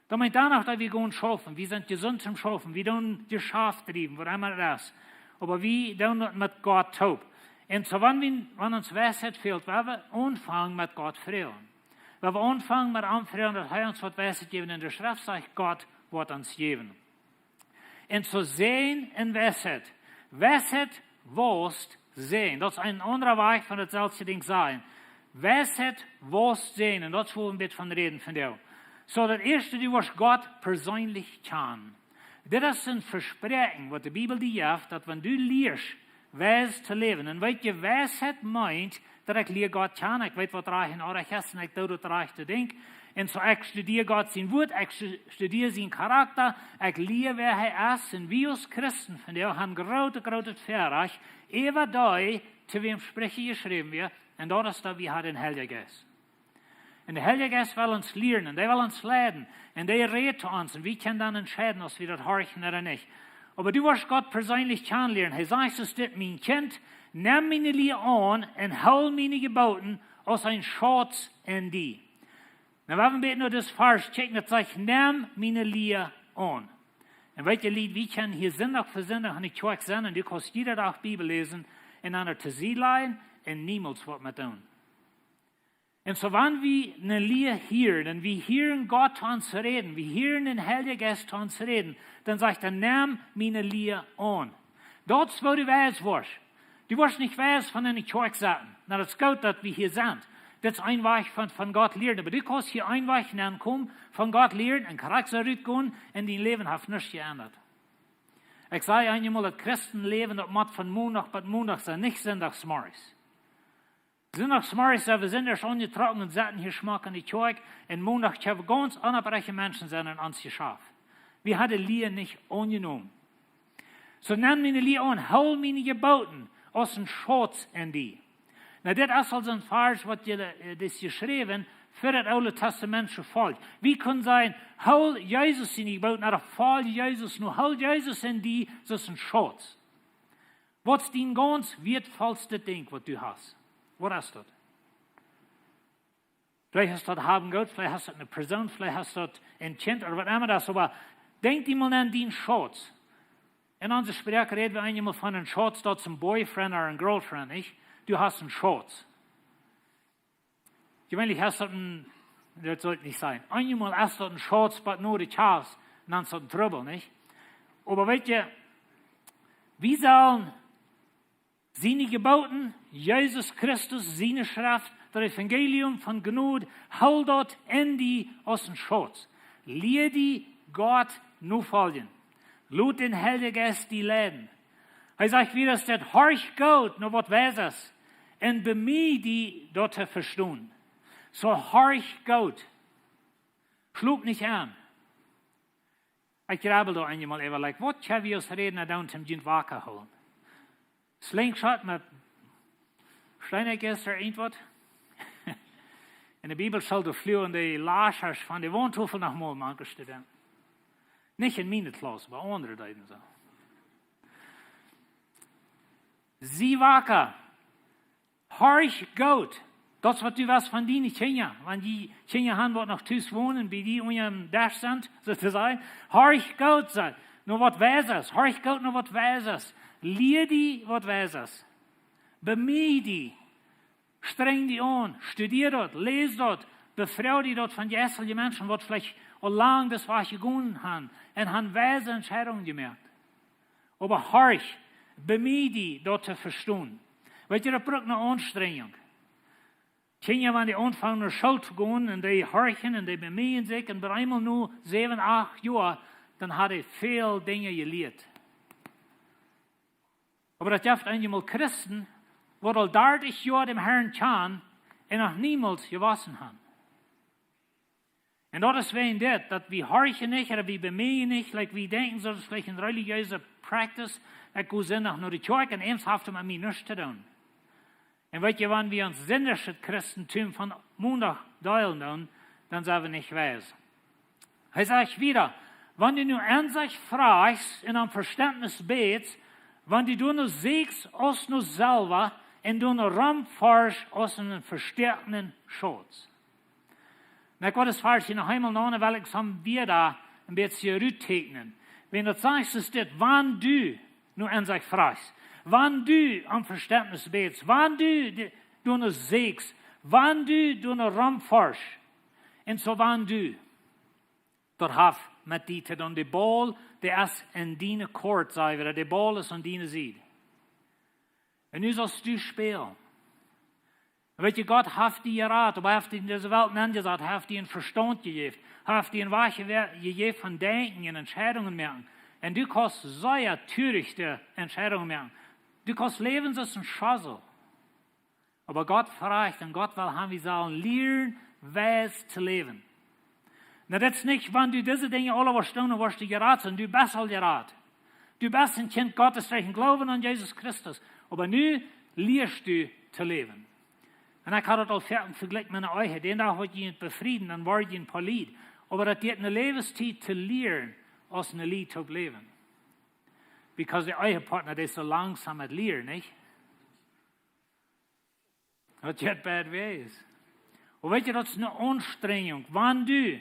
Dan meent daut noch, daut wie gonen schaufen. Wie sent jesunt toom schaufen. Wie doonen Jeschaft driewen, waut emma daut es. Oba wie doonen daut met Gott toop. Un soo, wan wie, wan ons Weisheit fält, woa wie aunfangen met Gott froagen. Woa wie aunfangen met am froagen, daut hee ons waut Weisheit jäwen. Un de Schreft sajcht, Gott woat ons jäwen. Un soo Säajen un Weisheit. Weisheit wausst Säajen. Daut es een aundra Wajch von daut selwje Dinkj sajen. Weisheit wausst Säajen. Un daut es, wua wie een bät von räden vondoag. Soo, daut ieeschte, du woascht Gott perseenlich kjanen. Dit es een Vespräakjen, waut de Bibel die jeft, daut wan du lieescht weis to läwen. Un weetst, Weisheit meent, daut ekj lia Gott kjanen, ekj weet, waut rajcht un orrajcht es, un ekj doo daut rajchte Dinkj. Un soo, ekj studia Gott sien Wuat, ekj stu-, studia sienen Charakta, ekj lia, wäa hee es. Un wie aus Christen vondoag haben grootet, grootet Väarajcht, äwa dee, to wäm Spricha jeschräwen wia, un daut es, daut wie haben dän Heiljen Jeist. Un de Heilje Jeist well ons lieren, un dee well ons leiden, un dee rät to ons, un wie kjennen dan entscheiden, aus wie daut horchen ooda nich. Oba du woascht Gott perseenlich kjanen lieren. Hee sajcht, es dit, mien Kjint, nemm miene Lia aun un hool miene Jeboten aus een Schauz en die. Nu, wie haben bät no dit Varsch kjikjen, daut sajcht, nemm miene Lia aun. Un weetst, Lied, wie kjennen hia Sindach fa Sindach enne Kjoakj sennen, un du kaust jieda Dach Bibel läsen, un aun de Sied lajen, un niemols waut met doonen. Un soo, wan wie eene Lia hieren, un wie hieren Gott to ons räden, wie hieren dän Heiljen Jeist to ons räden, dan sajcht hee, nemm miene Lia aun. Daut es, woo du weis woascht. Du woascht nich weis von enne Kjoakj sitten. Nu, daut es goot, daut wie hia sent. Daut es een Wajch von, von Gott lieren. Oba du kaust hia een Wajch nenkomen, von Gott lieren, un krakjt soo rutgonen, un dien Läwen haft nuscht jeendat. Ekj säd eemol, daut Christenläwen, daut mott von Mondach bat Mondach sennen, nich Sindachsmorjes. Sindachsmorjes, daut wie sent ieescht aunjetrocken un sitten hia schmock enne Kjoakj, un Mondach kjenn wie gaunz onopprechte Menschen sennen un ons Jeschaft. Wie haben de Lia nich aunjenomen. Soo, nemm miene Lia aun, hool miene Jeboten aus een Schauz en die. Nu, dit es aul een Varsch, waut je, äh, dit es jeschräwen fa daut Oole Testament soo foll. Wie kjennen sajen, hool Jesus siene Jeboten, ooda foll Jesus, nu hool Jesus en die, soo aus een Schauz. Waut es dien gaunz wieetvollstet Dinkj, waut du hast? Waut es daut? Veleicht es daut Haben un Goot, veleicht es daut eene Persoon, veleicht es daut een Kjint ooda waut emma daut es, oba denkj die mol aun dien Schauz. En onse Sproak räden wie eemol von een Schauz, daut es een boyfriend ooda een girlfriend, nich? Du hast een Schauz. Jeweenlich es daut een, daut saul ekj nich sajen. Eemol es daut een Schauz, oba no de Kjast, un dan es daut een Trubbel, nich? Oba weetst, wie sellen siene Jeboten, Jesus Christus, siene Schreft, daut Evangelium von Jnod, hool daut en die aus een Schauz. Lia die Gott nofoljen. Lot dän Heiljen Jeist die leiden. Hee sajcht wada, daut horch goot no waut weis es, un bemieej die daut to vestonen. Soo horch goot. Schlop nich en. Ekj grabbel doa eemol äwa, like, waut kjenn wie aus Rädna doonen, om junt waka hoolen? Slingshot met Steenekjes ooda irjentwaut? En de Bibelschool, doa fluagen de Laschasch von de Waundtofel noch mol, manche Studenten. Nich en miene Klauss, oba aundre deeden soo. Sie waka. Horch goot. Daut es waut du west von diene Kjinja. Wan dee Kjinja haben, waut noch tus wonen, bie die unja dän Desch sent, soo to sajen. Horch goot, sajcht. No waut weis es. Horch goot, no waut weis es. Lia die waut weis es. Bemieej die. Strenj die aun. Studia daut. Läs daut. Befroag die daut von jeistelje Menschen, waut veleicht aul lang dit Wajch jegonen haben un haben weise Entscheidungen jemoakt. Oba horch, bemieej die daut to vestonen. Weetst, daut brukt eene Aunstrenjunk. Kjinja, wan dee aunfangen no School to gonen un dee horchen un dee bemieejen sikj un bie eemol no säwen, acht Joa, dan haben dee väl Dinja jelieet. Oba daut jeft eemol Christen, waut aul dartich Joa dän Herrn kjanen un noch niemols jewossen haben. Un daut es wäajen dit, daut wie horchen nich, ooda wie bemieejen nich, like wie denkjen, daut es veleicht eene relijeese Practice, ekj go Sindach no de Kjoakj un eent haft met mie nuscht to doonen. Un weetst, wan wie ons sindachstet Christentum von Mondach deelen doonen, dan sent wie nich weis. Hee sajcht wada, wan du no Ensecht froagst un om Vestentnis bätst, wan du doano sieekjst aus no Selwa un doano romforschst aus no een vestäakjenden Schauz. Un ekj wull daut Varsch hia noch eemol nonen, wiels ekj sam wada een bät rutteekjnen. Wan daut sajcht, es dit, wan du no Ensecht froagst, wan du om Vestentnis bätst, wan du doano sieekjst, wan du doano romforschst, un soo wan du, daut haft met die to doonen. De Baul, dee es en diene Court, saj wie, de Baul es aun diene Sied. Un nu saust du spälen. Weetst, Gott haft die jerat, oba haft die en dise Welt nenjesat, haft die een Vestaunt jejäft, haft die een Wajch jewe-, jejäft von denkjen un Entscheidungen moaken. Un du kaust sea törichte Entscheidungen moaken. Du kaust läwen aus een Schosel. Oba Gott froagt un Gott well haben, wie sellen lieren, weis to läwen. Nu, daut es nich, wan du dise Dinja aule woascht doonen, dan woascht du jerat sennen. Du best aul jerat. Du best een Kjint Gottes derch dän Gloowen aun Jesus Christus. Oba nu lieescht du to läwen. Un ekj haud daut aul foaken vejlikjt met eene Ehe. Dän Dach woat jie befrieden, dan woat jie een poa Lied. Oba daut jeit eene Läwenstiet to lieren, aus eene Lied to läwen. Because de Ehepartner, dee es soo langsom aum Lieren, nich? Daut jeit beid Wäajes. Un weetst, daut es eene Aunstrenjunk. Wan du,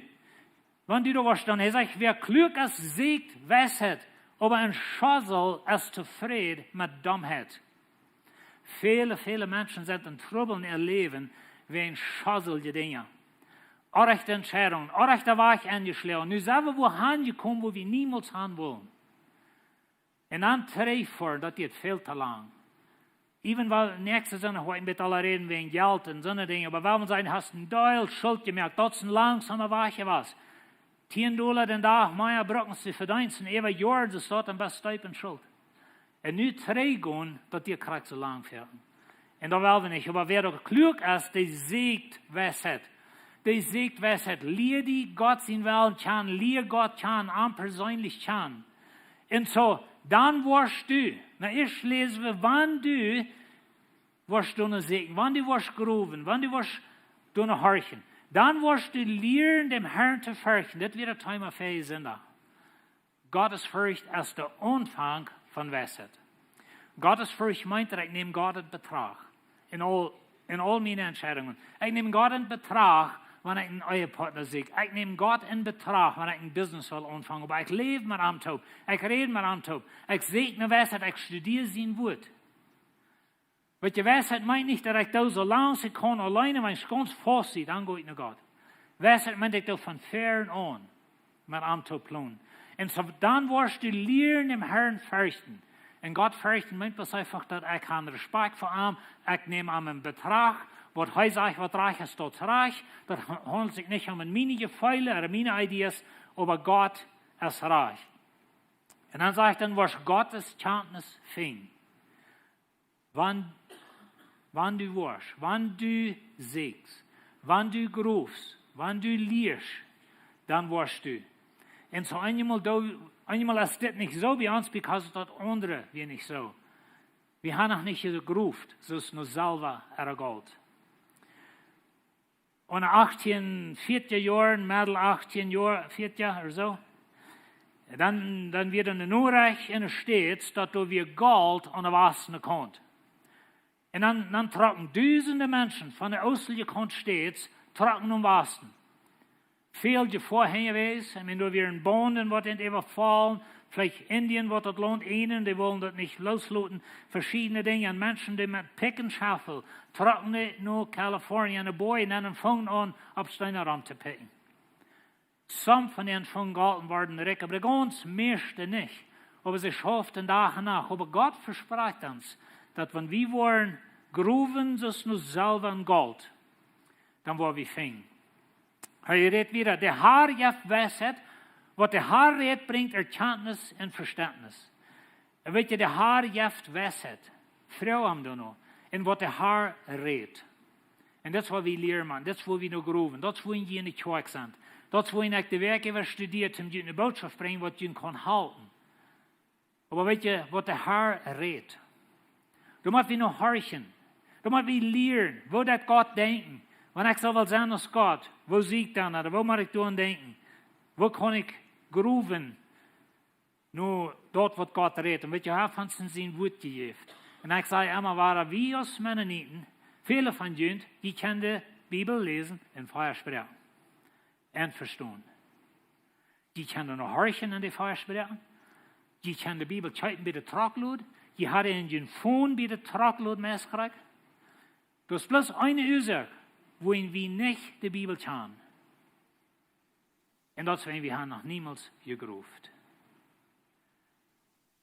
wan du doa woascht doonen, hee sajcht, wäa kluak es, sieekjt Weisheit, oba een Schosel es tofräd met Dommheit. Väle, väle Menschen sent en Trubbel en äa Läwen wäajen schoselje Dinja. Orrajchte Entscheidungen, orrajchten Wajch enjeschloagen. Nu sent wie wua han jekomen, wua wie niemols han wullen. Un dan trigjfoaren, daut jeit väl to lang. Even wan näakjste Sindach woa wie met aule räden wäajen Jelt un soone Dinja, oba wan wie sajen, hast een Deel Schult jemoakt, daut es een langsomen Wajch jewast. Tieen Dolla dän Dach mea brucken see vedeenen, äwa Joaren, see stonen best deep en Schult. Un nu trigjgonen, daut jeit krakjt soo lang wieda. Un daut well wie nich, oba wäa doa kluak es, dee sieekjt Weisheit. Dee sieekjt Weisheit, lia die Gott sienen Wellen kjanen, lia Gott kjanen, am perseenlich kjanen. Un soo, dan woascht du, nu, ieescht läs wie, wan du woascht doano sieekjen, wan du woascht growen, wan du woascht doano horchen, dan woascht du lieren, dän Herrn to ferchten. Daut wia daut Thema fa disen Sindach. Gottesfurcht es de Aunfank von Weisheit. Gottesfurcht meent, daut ekj näm Gott en Betracht en aul, en aul miene Entscheidungen. Ekj näm Gott en Betracht, wan ekj een Ehepartner sieekj. Ekj näm Gott en Betracht, wan ekj een Business well aunfangen. Oba ekj läw met am toop. Ekj räd met am toop. Ekj sieekj no Weisheit, ekj studia sien Wuat. Weetst, Weisheit meent nich, daut ekj doo soo lang aus ekj kaun auleen, wan ekj gaunz faust sie, dan go ekj no Gott. Weisheit meent, ekj doo von väaren aun met am to plonen. Un soo, dan woascht du lieren, dän Herrn ferchten. Un Gott ferchten meent bloos eefach, daut ekj hab Respakjt fa am, ekj näm am en Betracht, waut hee sajcht, waut rajcht es, daut es rajcht, daut ha-, haundelt sikj nich om miene Jefeele ooda miene Ideas, oba Gott es rajcht. Un dan sajcht, dan woascht Gottes Kjantnis finjen. Wan, wan du woascht, wan du sieekjst, wan du growst, wan du lieescht, dan woascht du. Un soo eenjemol doo-, eenjemol es dit nich soo bie ons, because daut aundre wia nich soo. Wie haben noch nich jegrowt, soo aus no Selwa ooda Golt. Un achtieen vieetja Joaren, Medel achtieen Joa-, vieetja ooda soo, dan, dan wia doa eene Norecht en de States, daut doa wia Golt aun de wastende Kaunt. Un dan, dan trocken dusende Menschen von de oostelje Kaunt States, trocken no Wasten. Väl Jefoa jewast, ekj meen, doa wieren Baunden, waut an äwafollen, veleicht Indianer, waut daut Launt eejnen, dee wullen daut nich loosloten, veschiedne Dinja, un Menschen, dee met Pick un Schaufel trocken no Kalifornien, en de Boajen, un fungen aun, opp Steena rom to picken. Some von an fungen Golt un worden rikj, oba de gaunz mieeschte nich. Oba see schauften Dach un Nacht. Oba Gott vesprakjt ons, daut wan wie woaren growen, soo aus no Selwa un Golt, dan woa wie finjen. Hee rät wieda, de Herr jeft Weisheit, waut de Herr rät, brinjt Erkjantnis un Vestentnis. Un weetst, de Herr jeft Weisheit. Froag am doano. Un waut de Herr rät. Un daut es waut wie lieren, Maun. Daut es waut wie no growen. Daut es waut wie en de Kjoakj sent. Daut es waut ekj de Wäakj äwa studieet, om junt eene Bootschoft brinjen, waut junt kaun halpen. Oba weetst, waut de Herr rät. Doa mott wie no horchen. Doa mott wie lieren, woo deit Gott denkjen. Wan ekj soo well sennen aus Gott, woo sie ekj dan? Ooda woo mott ekj dan denkjen? Woo kaun ekj growen no daut, waut Gott rät? Un weetst, hee haft ons sien Wuat jejäft. Un ekj saj emma wada, wie aus Mennoniten, väle von junt, dee kjennen de Bibel läsen en veea Sproaken. envestonen. Jie kjennen noch horchen en de Verspreken. Jie kjennen de Bibel kjeepen bie de Trucklud. Jie haben en jun Phone bie de Trucklud meist krakjt. Daut es bloos eene Uasoak, wuarom wie nich de Bibel kjanen. Un daut es, wiels wie haben noch niemols jegroft.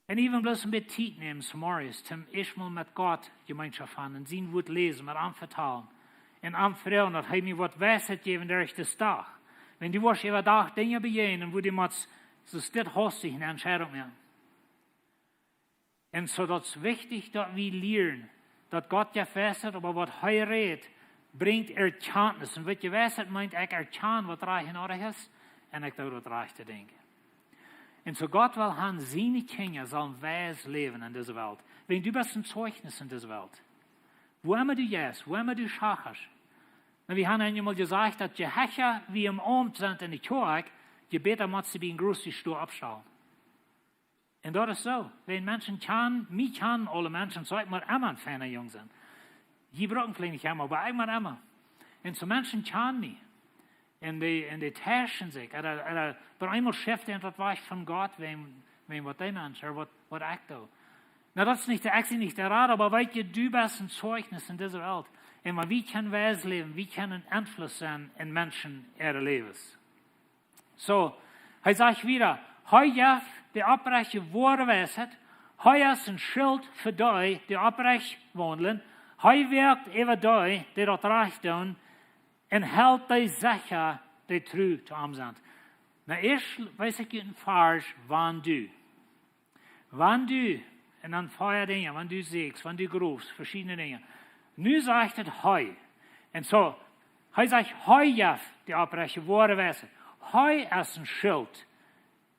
Un even bloos een bät Tiet nämen, zemorjes, toom ieescht mol met Gott Jemeenschoft haben un sien Wort läsen, met am vetalen. Un am froagen, daut hee mie waut Weisheit jäwen derch dän Dach. Wan du woascht äwa Dach Dinja bejäajnen, wua du motst, soo es dit hastich eene Entscheidunk moaken. Un soo daut es wichtich, daut wie lieren, daut Gott jeft Weisheit, oba waut hee rät, brinjt Erkjantnis. Un waut jeft Weisheit meent, ekj erkjan, waut rajcht un oajch es, un ekj doo daut rajchte Dinkj. Un soo Gott well haben, siene Kjinja sellen weis läwen en dise Welt. Wan du best een Zeichnis en dise Welt. Wua emma du jeist, wua emma du schaftst. Nu, wie haben eemol jesajcht, daut je hecha wie em Aumt sent en de Kjoakj, je bäta motst du bie een grocery store oppstalen. Un daut es soo. Wan Menschen kjanen, mie kjanen aule Menschen, soo ekj mott emma een feina Jung sennen. Jie brucken veleicht nich emma, oba ekj mott emma. Un soo Menschen kjanen mie. Un dee, un dee täuschen sikj. Ooda, ooda, oba eemol schrift eena daut wajch von Gott, wan, wan waut dee Mensch, ooda waut, waut ekj doo. Nu, daut es nich de, ekj sie nich de Rot, oba weetst du, du best een Zeichnis en dise Welt. Un wan wie kjennen weis läwen, wie kjennen een Enfluss sennen en Menschen äare Läwes. Soo, hee sajcht wieda, hee jeft de Oprechte woare Weisheit, hee es een Schilt fa dee, dee oprecht waundlen, hee woakt äwa dee, dee daut rajcht doonen, un helt dee secha, dee tru to am sent. Nu, ieescht wees ekj junt een Varsch, wan du. Wan du, un dan vea Dinja, wan du sitst, wan du grofst, veschiedne Dinja. Nu sajcht et hee. Un soo, hee sajcht, hee jeft de Oprechte woare Weisheit. Hee es een Schilt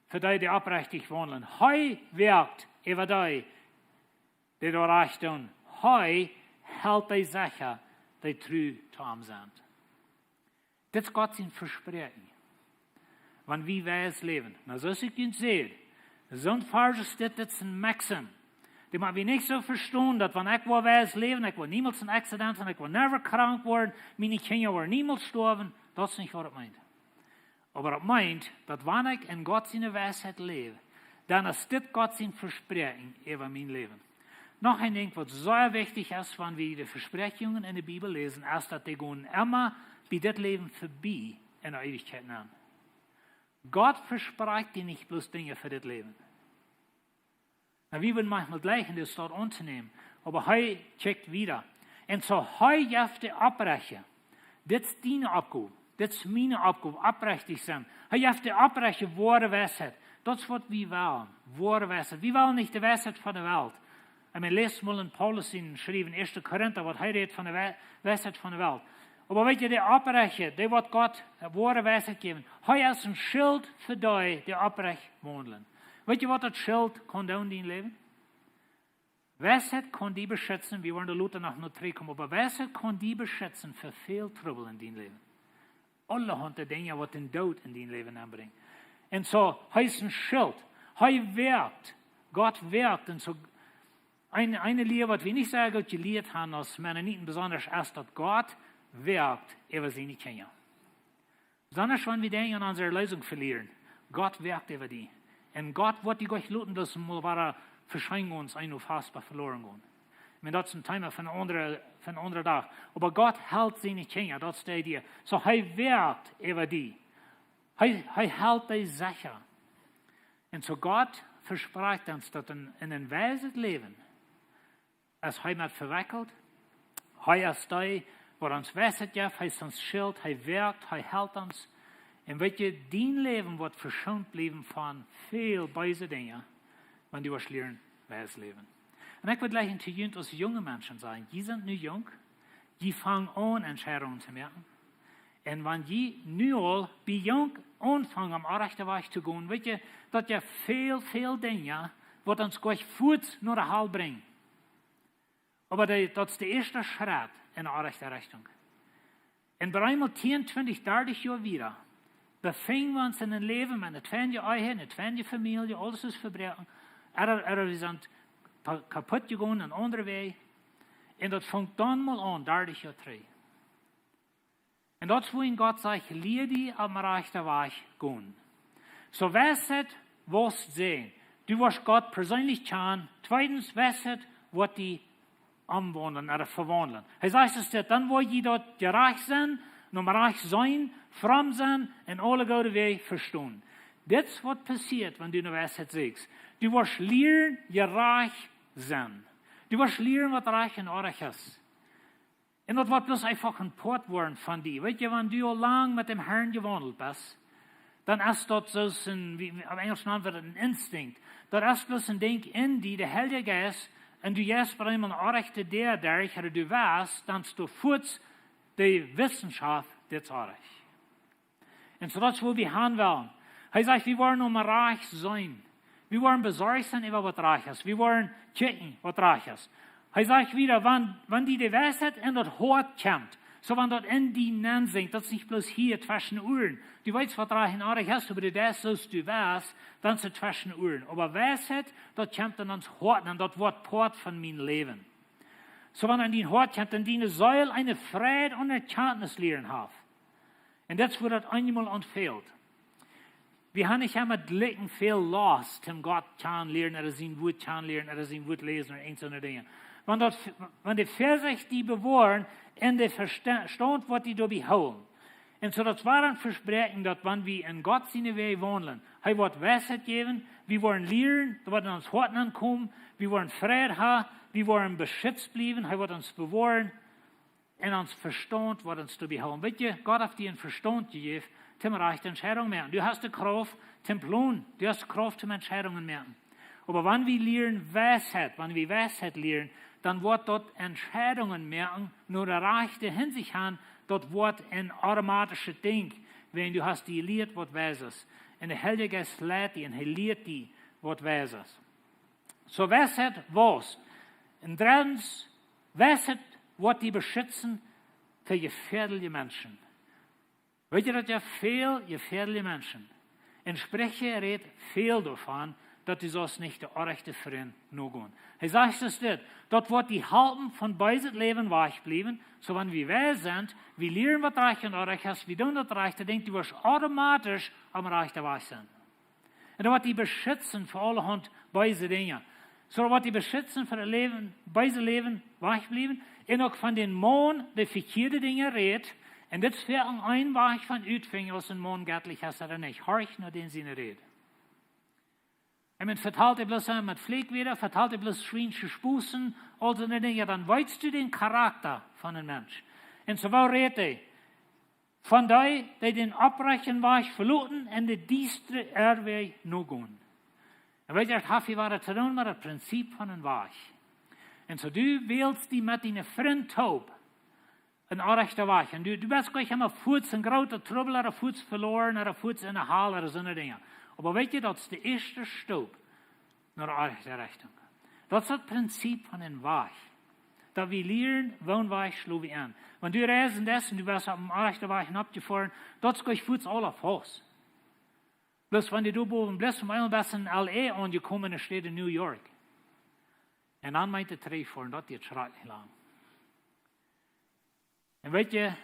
fa dee, dee oprecht waundlen. Hee woakt äwa dee, dee daut rajcht doonen. Hee helt dee secha, dee tru to am sent. Dit es Gott sien Vespräakjen. Wan wie weis läwen. Nu, soo aus ekj junt säd, soon Varsch es dit, dit es een Maxim. Dee mott wie nich soo vestonen, daut wan ekj woa weis läwen, ekj woa niemols een Accident haben, ekj woa never krank woaren, miene Kjinja woaren niemols stoawen, daut es nich waut et meent. Oba et meent, daut wan ekj en Gott siene Weisheit läw, dan es dit Gott sien Vespräakjen äwa mien Läwen. Noch een Dinkj, waut sea wichtich es, wan wie de Vespräakjungen en de Bibel läsen, es, daut dee gonen emma bie dit Läwen vebie en de Eewichkjeit nenn. Gott vesprakjt die nich bloos Dinja fa dit Läwen. Nu, wie wudden maunchmol jleichen, dit daut auntonämen, oba hee kjikjt wieda. Un soo, hee jeft de Oprechte. Dit es diene Oppgow. Dit es miene Oppgow, oprechtich sennen. Hee jeft de Oprechte woare Weisheit. Daut es waut wie wellen, woare Weisheit. Wie wellen nich de Weisheit von de Welt. Un wie läsen mol en Paulus sien Schriewen, ieeschte Korinta, waut hee rät von de Wei-, Weisheit von de Welt. Oba weetst du, de Oprechte, dee woat Gott woare Weisheit jäwen. Hee es een Schilt fa dee, dee oprecht waundlen. Weetst du, waut daut Schilt kaun doonen en dien Läwen? Weisheit kaun die beschitzen, wie woaren doa lota noch no trigj komen, oba Weisheit kaun die beschitzen fa väl Trubbel en dien Läwen. Aulahaunt Dinja, waut dän Doot en dien Läwen nenbrinjt. Un soo, hee es een Schilt. Hee woakt. Gott woakt. Un soo, een, eene Lia, waut wie nich sea goot jelieet haben aus Mennoniten besonda, es, daut Gott woakt äwa siene Kjinja. Besonda wan wie denkjen aun onse Erlösung velieren. Gott woakt äwa die. Un Gott woat die nich loten, daut du mol wada veschwinjen kaust, eenmol fastboa veloren kaust. Ekj meen, daut es een Thema fa een aundra, fa een aundra Dach. Oba Gott helt siene Kjinja, daut es de Idee. Soo, hee woakt äwa die. Hee, hee helt die secha. Un soo Gott vesprakjt ons, daut en, en een weiset Läwen es hee met vewekjelt. Hee es dee, waut ons Weisheit jeft, hee es ons Schilt, hee woakt, hee helt ons. Un weetst du, dien Läwen woat veschoont bliewen von väl beese Dinja, wan du woascht lieren weis läwen. Un ekj wudd jleichen to junt aus junge Menschen sajen, jie sent nu junk, jie fangen aun Entscheidungen to moaken. Un wan jie nu aul bie junk aunfangen, om oppem rajchten Wajch to gonen, weetst du, daut jeft väl, väl Dinja, waut ons jlikj fuaz no de Hal brinjen. Oba dee, daut es de ieeschte Schrett en de rajchte Rechtunk. Un bie eemol tieen, twintich, dartich Joa wieda, befinjen wie ons en een Läwen met eene twinje Ehe, eene twinje Famielje, aules es vebroaken, ooda, ooda wie sent pa-, kaput jegonen en aundre Wäaj. Un daut funk dan mol aun, dartich Joa trigj. Un daut es wua Gott sajcht: Lia die opp dän rajchten Wajch gonen. Soo, Weisheit woat die, du woascht Gott perseenlich kjanen. Tweedens, Weisheit woat die omwaundlen ooda vewaundlen. Hee sajcht es dit: Dan woa jie daut jerajcht sennen, nom rajcht sennen, fromm sennen un aule goode Wäaj vestonen. Dit es waut passieet, wan du no Weisheit sieekjst. Du woascht lieren jerajcht sennen. Du woascht lieren waut rajcht un orrajcht es. Un daut woat bloos eefach een Poat woaren von die. Weetst, wan du aul lang met däm Herrn jewaundelt best, dan es daut soo aus een, wie, wie, opp Enjlisch nant wie daut een instinct. Daut es bloos een Dinkj en die, de Heilje Jeist, un du jeist bie eemol ne orrajchte Däa derch, ooda du weetst, dan es doa fuaz de Wissenschaft, dit es orrajcht. Un soo daut es wua wie han wellen. Hee sajcht, wie woaren om rajcht sennen. Wie woaren besorcht sennen äwa waut rajcht es. Wie woaren kjikjen waut rajcht es. Hee sajcht wieda: Wan, wan die de Weisheit en daut Hoat kjemt, soo wan daut en die nenn sinkjt, daut es nich bloos hia tweschen de Uaren. Du weetst waut rajcht un orrajcht es, oba du deist soo aus du weetst, dan es et tweschen de Uaren. Oba Weisheit, daut kjemt en ons Hoat nenn, daut woat Poat von mien Läwen. Soo wan en dien Hoat kjemt, en diene Seel eene Freid un Erkjantnis lieren haft. Un daut es wua daut eenjemol aun fält. Wie han nich emma jlikj väl Lust, om Gott kjanen lieren, ooda sien Wuat kjanen lieren, ooda sien Wuat läsen, ooda irjent soone Dinja. Wan daut, wan de Weisheit die bewoat, un de Vesta-, Vestaunt woat die doabie hoolen. Un soo daut es een Vespräakjen, daut wan wie en Gott siene Wäaj waundlen, hee woat Weisheit jäwen, wie woaren lieren, daut woat en ons Hoat nenn komen, wie woaren Freid haben, wie woaren beschitzt bliewen, hee woat ons bewoaren, un ons Vestaunt woat ons doabie hoolen. Weetst, Gott haft die een Vestaunt jejäft, om rajchte Entscheidungen moaken. Du hast de Krauft, om planen, du hast de Krauft, om Entscheidungen moaken. Oba wan wie lieren Weisheit, wan wie Weisheit lieren, dan woat daut Entscheidungen moaken, no de rajchte Hinsicht gonen, daut woat een automatischet Dinkj, wan du hast die jelieet waut weis es. Un de Heilje Jeist leit die un hee lieet die waut weis es. Soo, Weisheit woat. Un dreddens, Weisheit woat die beschitzen fa jefäadelje Menschen. Weetst, daut jeft väl jefäadelje Menschen. Un Spricha rät väl doavon, daut du saust nich de orrajchte Frind nogonen. Hee sajcht es dit: Daut woat die halpen von beeset Läwen wajch bliewen, soo wan wie weis sent, wie lieren waut rajcht un orrajcht es, wie doonen daut rajchte Dinkj, du woascht automatisch aum rajchten Wajch sennen. Un daut woat die beschitzen fa aulahaunt beese Dinja. Soo woat die beschitzen fa daut Läwen, beese Läwen wajch bliewen. Un uk von dän Maun, dee vekjieede Dinja rät. Un dit es fa een, een Wajch von utfinjen, aus een Maun jettlich es ooda nich. Horch no dän siene Räd. Un wan vetalt hee bloos met Fläkjwäda, vetalt hee bloos schwiensche Sproaken, aul soone Dinja, dan weetst du dän Charakta von een Mensch. Un soo woo rät hee? Von dee, dee dän opprechten Wajch veloten un de diestre Errwäaj nogonen. Un weetst, daut haft hia waut to doonen met daut Prinzip von een Wajch. Un soo du wälst die met diene Frind toop een orrajchten Wajch. Un du, du best nich emma fuaz en grooten Trubbel ooda fuaz veloaren ooda fuaz en de Hal ooda soone Dinja. Oba weetst, daut es de ieeschte Staup no de orrajchte Rechtunk. Daut es daut Prinzip von een Wajch. Daut wie lieren, woon Wajch schlo wie aun. Wan du reisen deist un du woascht opp een orrajchten Wajch oppjefoaren, daut es nich fuaz aula faust. Bloos wan du doa bowen blifst, om eemol best en L A aunjekomen, enne Staut New York. Un dan meent daut trigjfoaren, daut diet schrakjlich lang. Un weetst,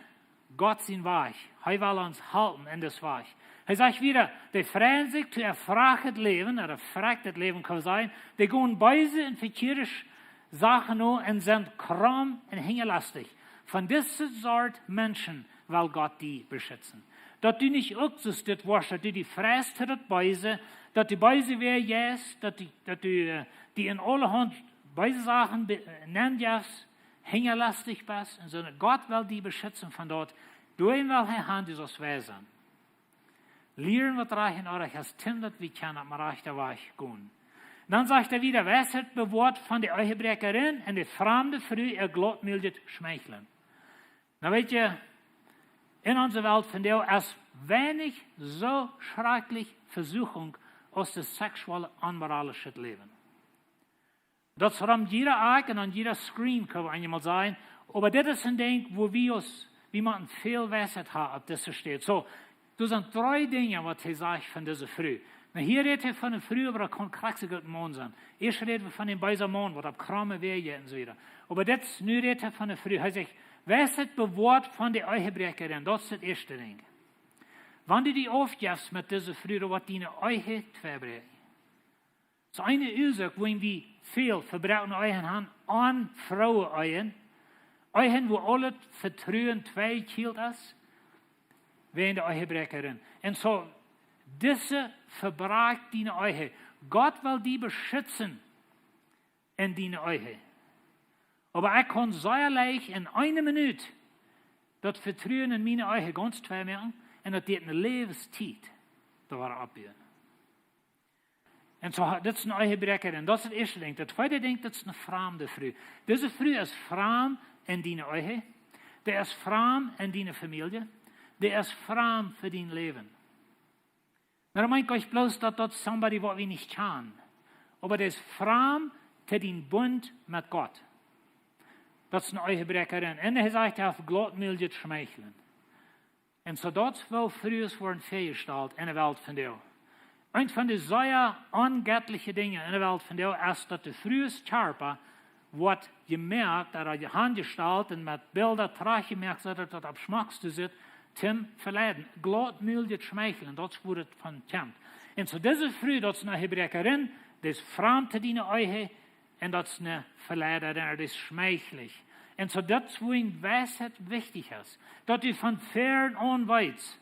Gott sien Wajch, hee well ons halpen en dän Wajch. Hee sajcht wieda: Dee freien sikj to erfrachet Läwen, ooda erfrachet Läwen kaun wie sajen, dee gonen beese un vekjieede Sachen no un sent kromm un hinjalastich. Von dise Sort Menschen well Gott die beschitzen. Daut du nich uk soo dit woascht, daut du die freist fa daut Beese, daut du beese Wäaj jeist, daut du, daut du, äh, die en aulahaunt beese Sachen be-, äh, nenjefst, hinjalastich best un soo. Gott well die beschitzen von daut. Doaromm well hee han, du saust weis sennen. Lieren waut rajcht un orrajcht es, om daut wie kjennen opp dän rajchten Wajch gonen. Dan sajcht hee wieda: Weisheit bewoat von de Ehebräakjerin un de framde Fru äa glautmiljet Schmeicheln. Nu weetst, en onse Welt vondoag es weinich soo schrakjlich Vesuchunk aus daut seksuelle onmoralische Läwen. Daut es rom jieda Akj un aun jieda Screen, kaun wie eemol sajen. Oba dit es een Dinkj, wua wie ons, wie motten väl Weisheit haben opp dise Städ. Soo, doa sent dree Dinja, waut hee sajcht von dise Fru. Nu, hia rät hee von eene Fru, oba daut kaun krakjt soo goot een Maun sennen. Ieescht räd wie von dän beesen Maun, waut opp kromme Wäaj jeit un soo wieda. Oba dit, nu rät hee von eene Fru. Hee sajcht, Weisheit bewoat von de Ehebräakjarin, daut es daut ieeschte Dinkj. Wan du die aufjefst met dise Fru, dan woat diene Ehe twei bräakjen. Daut es eene Uasoak, wuarom wie väl vebroakne Ehen haben, onfroome Ehen, Ehen, wua aul daut Vetruen twei jekjielt es, wäajen de Ehebräakjarin. Un soo, dise vebrakjt diene Ehe. Gott well die beschitzen en diene Ehe. Oba ekj kaun sea leicht en eene Minut daut Vetruen en miene Ehe gaunz twei moaken un daut deit eene Läwenstiet doa oppbuen. Un soo, daut es eene Ehebräakjarin. Daut es daut ieeschte Dinkj. Daut tweede Dinkj, daut es eene framde Fru. Dise Fru es framd en diene Ehe. Dee es framd en diene Famielje. Dee es framd fa dien Läwen. Nu, daut meent nich bloos daut daut somebody waut wie nich kjanen. Oba dee es framd to dien Bunt met Gott. Daut es eene Ehebräakjarin. Un hee sajcht, hee haft glautmiljet Schmeicheln. Un soo daut es woo Frues woaren väajestalt en de Welt vondoag. Eent von de sea onjettliche Dinja en de Welt vondoag es daut de Frues Kjarpa woat jemoakt, daut woat aunjestalt un met Bilda trajchtjemoakt, soo daut daut opp schmockst sitt, toom veleiden. Glautmiljet Schmeicheln, daut es wua daut von kjemt. Un soo dise Fru, daut es eene Ehebräakjarin, dee es framd to diene Ehe, un daut es eene Veleiderin, dee es schmeichelsch. Un soo daut es wuarom Weisheit wichtich es, daut du von väaren aun weetst,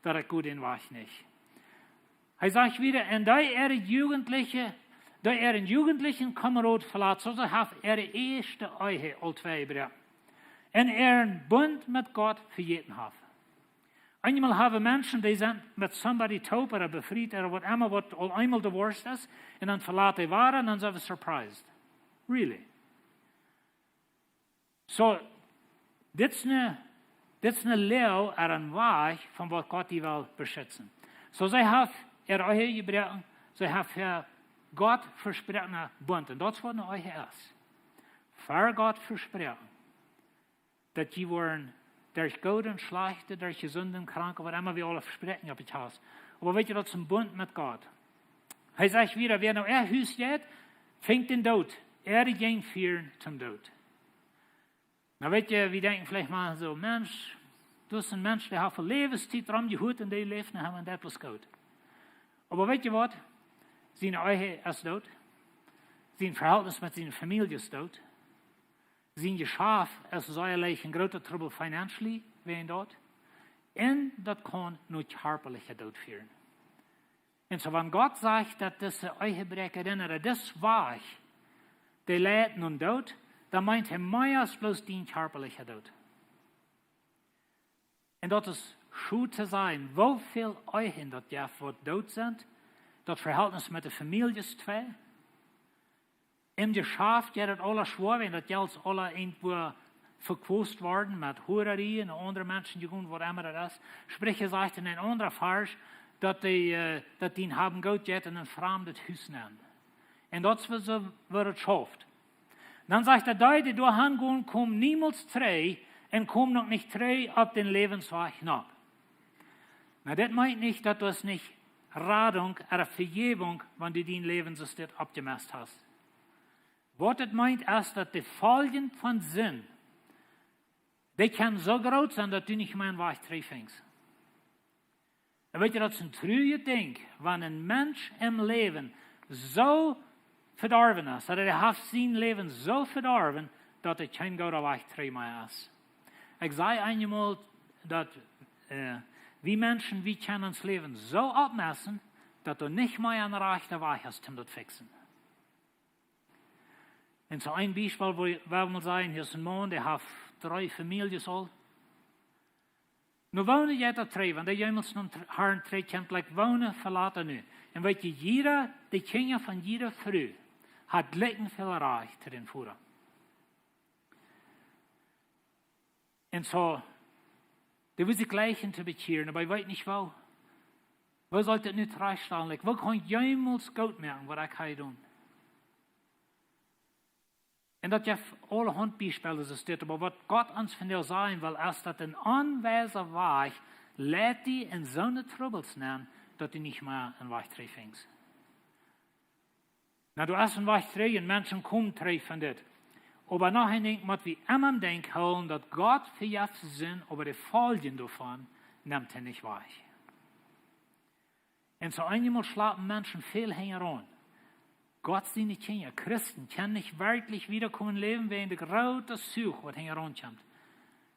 daut ekj go dän Wajch nich. Hee sajcht wieda, un dee äare Jugendliche, dee äare jugendlichen Kamerad velat, soo aus see haft äare ieeschte Ehe aul twei jebroaken. Un äaren Bunt met Gott vejäten haft. Eenjemol haben Menschen, dee sent met somebody toop ooda befriet ooda waut emma, waut aul eemol divorced es, un dan velat dee wada un dan sent wie surprised. Really? Soo, dit es eene, dit es eene Läa ooda een Wajch von waut Gott die well beschitzen. Soo, see haft äare Ehe jebroaken, see haft äa Gott vesproakna Bunt. Un daut es waut eene Ehe es. Ver Gott vesproaken, daut jie woaren derch Goot un Schlajcht, derch Jesunt un Krank, waut emma wie aule Vespräakjunk opp daut Hus. Oba weetst du, daut es een Bunt met Gott. Hee sajcht wieda, wäa no äa Hus jeit, finjt dän Doot. Äa Jung fieren toom Doot. Nu weetst du, wie denkjen veleicht mau soo, Mensch, daut es een Mensch, dee haft väl Läwenstiet romjehuat un dee läft noch emma un daut es goot. Oba weetst du waut? Siene Ehe es doot. Sien Vehältnis met siene Famielje es doot. Sien Jeschaft es sea leicht en grooten Trubbel financially wäajen daut. Un daut kaun no kjarpalichen Doot fieren. Un soo, wan Gott sajcht, daut dise Ehebräakjarin ooda dis Wajch, dee leit nom Doot, dan meent hee mea aus bloos dien kjarpaljen Doot. Un daut es schwoa to sajen, woo väl Ehen daut jeft, waut doot sent, daut Vehältnis met de Famieljes twei, em Jeschaft, jo, daut aules schwoa, wan daut Jelt aula irjentwua vekoft woat met Huararie un aundre Menschen jegonen, waut emma daut es. Spricha sajcht en een aundren Varsch, daut dee, äh, daut dee haben Gott jeit en een framdet Hus nenn. Un daut es woo see, woo daut schauft. Dan sajcht hee, dee, dee doa han gonen, komen niemols trigj un komen uk nich trigj opp dän Läwenswajch nopp. Nu, dit meent nich, daut daut nich Radunk ooda Vejäwunk, wan du dien Läwen soo dit aufjemest hast. Waut et meent, es, daut de Foljen von Sind, dee kjennen soo groot sennen, daut du nich mea een Wajch trigj finjst. Un weetst du, daut es een truajet Dinkj, wan een Mensch em Läwen soo vedorwen es, daut hee haft sien Läwen soo vedorwen, daut doa kjeen gooda Wajch trigj mea es. Ekj saj eenjemol, daut, äh, wie Menschen, wie kjennen ons Läwen soo aufmessen, daut doa nich mea een rajchta Wajch es, om daut to fixen. Un soo een Biespel, woo, woo wie mol sajen, hia es een Maun, dee haft dree Famieljes aul. Nu wonen jeit daut trigj, wan dee jemols nom tr-, Harn trigj kjemt, like, wonen velat hee nu. Un weetst du, jieda, de Kjinja von jiede Fru haft jlikj väl Rajcht to dän Voda. Un soo, dee well sikj jlikj to bekjieren, oba hee weet nich woo. Woo saul ekj daut nu trajchtstalen? Like, woo kaun ekj jemols goot moaken, waut ekj hia doo? Un daut jeft aulahaunt Biespels, soo aus dit, oba waut Gott ons vondoag sajen well, es, daut een onweisa Wajch leit die en soone Trubbels nenn, daut du nich mea een Wajch trigj finjst. Nu, du hast een Wajch trigj un Menschen komen trigj von dit. Oba noch een Dinkj mott wie emma em Denkj hoolen, daut Gott vejeft Sind, oba de Foljen doavon nemt hee nich wajch. Un soo eenjemol schlapen Menschen väl hinjaraun. Gott siene Kjinja, Christen, kjennen nich werkjlich wada komen läwen, wäajen de groote Suach waut hinjaraun kjemt.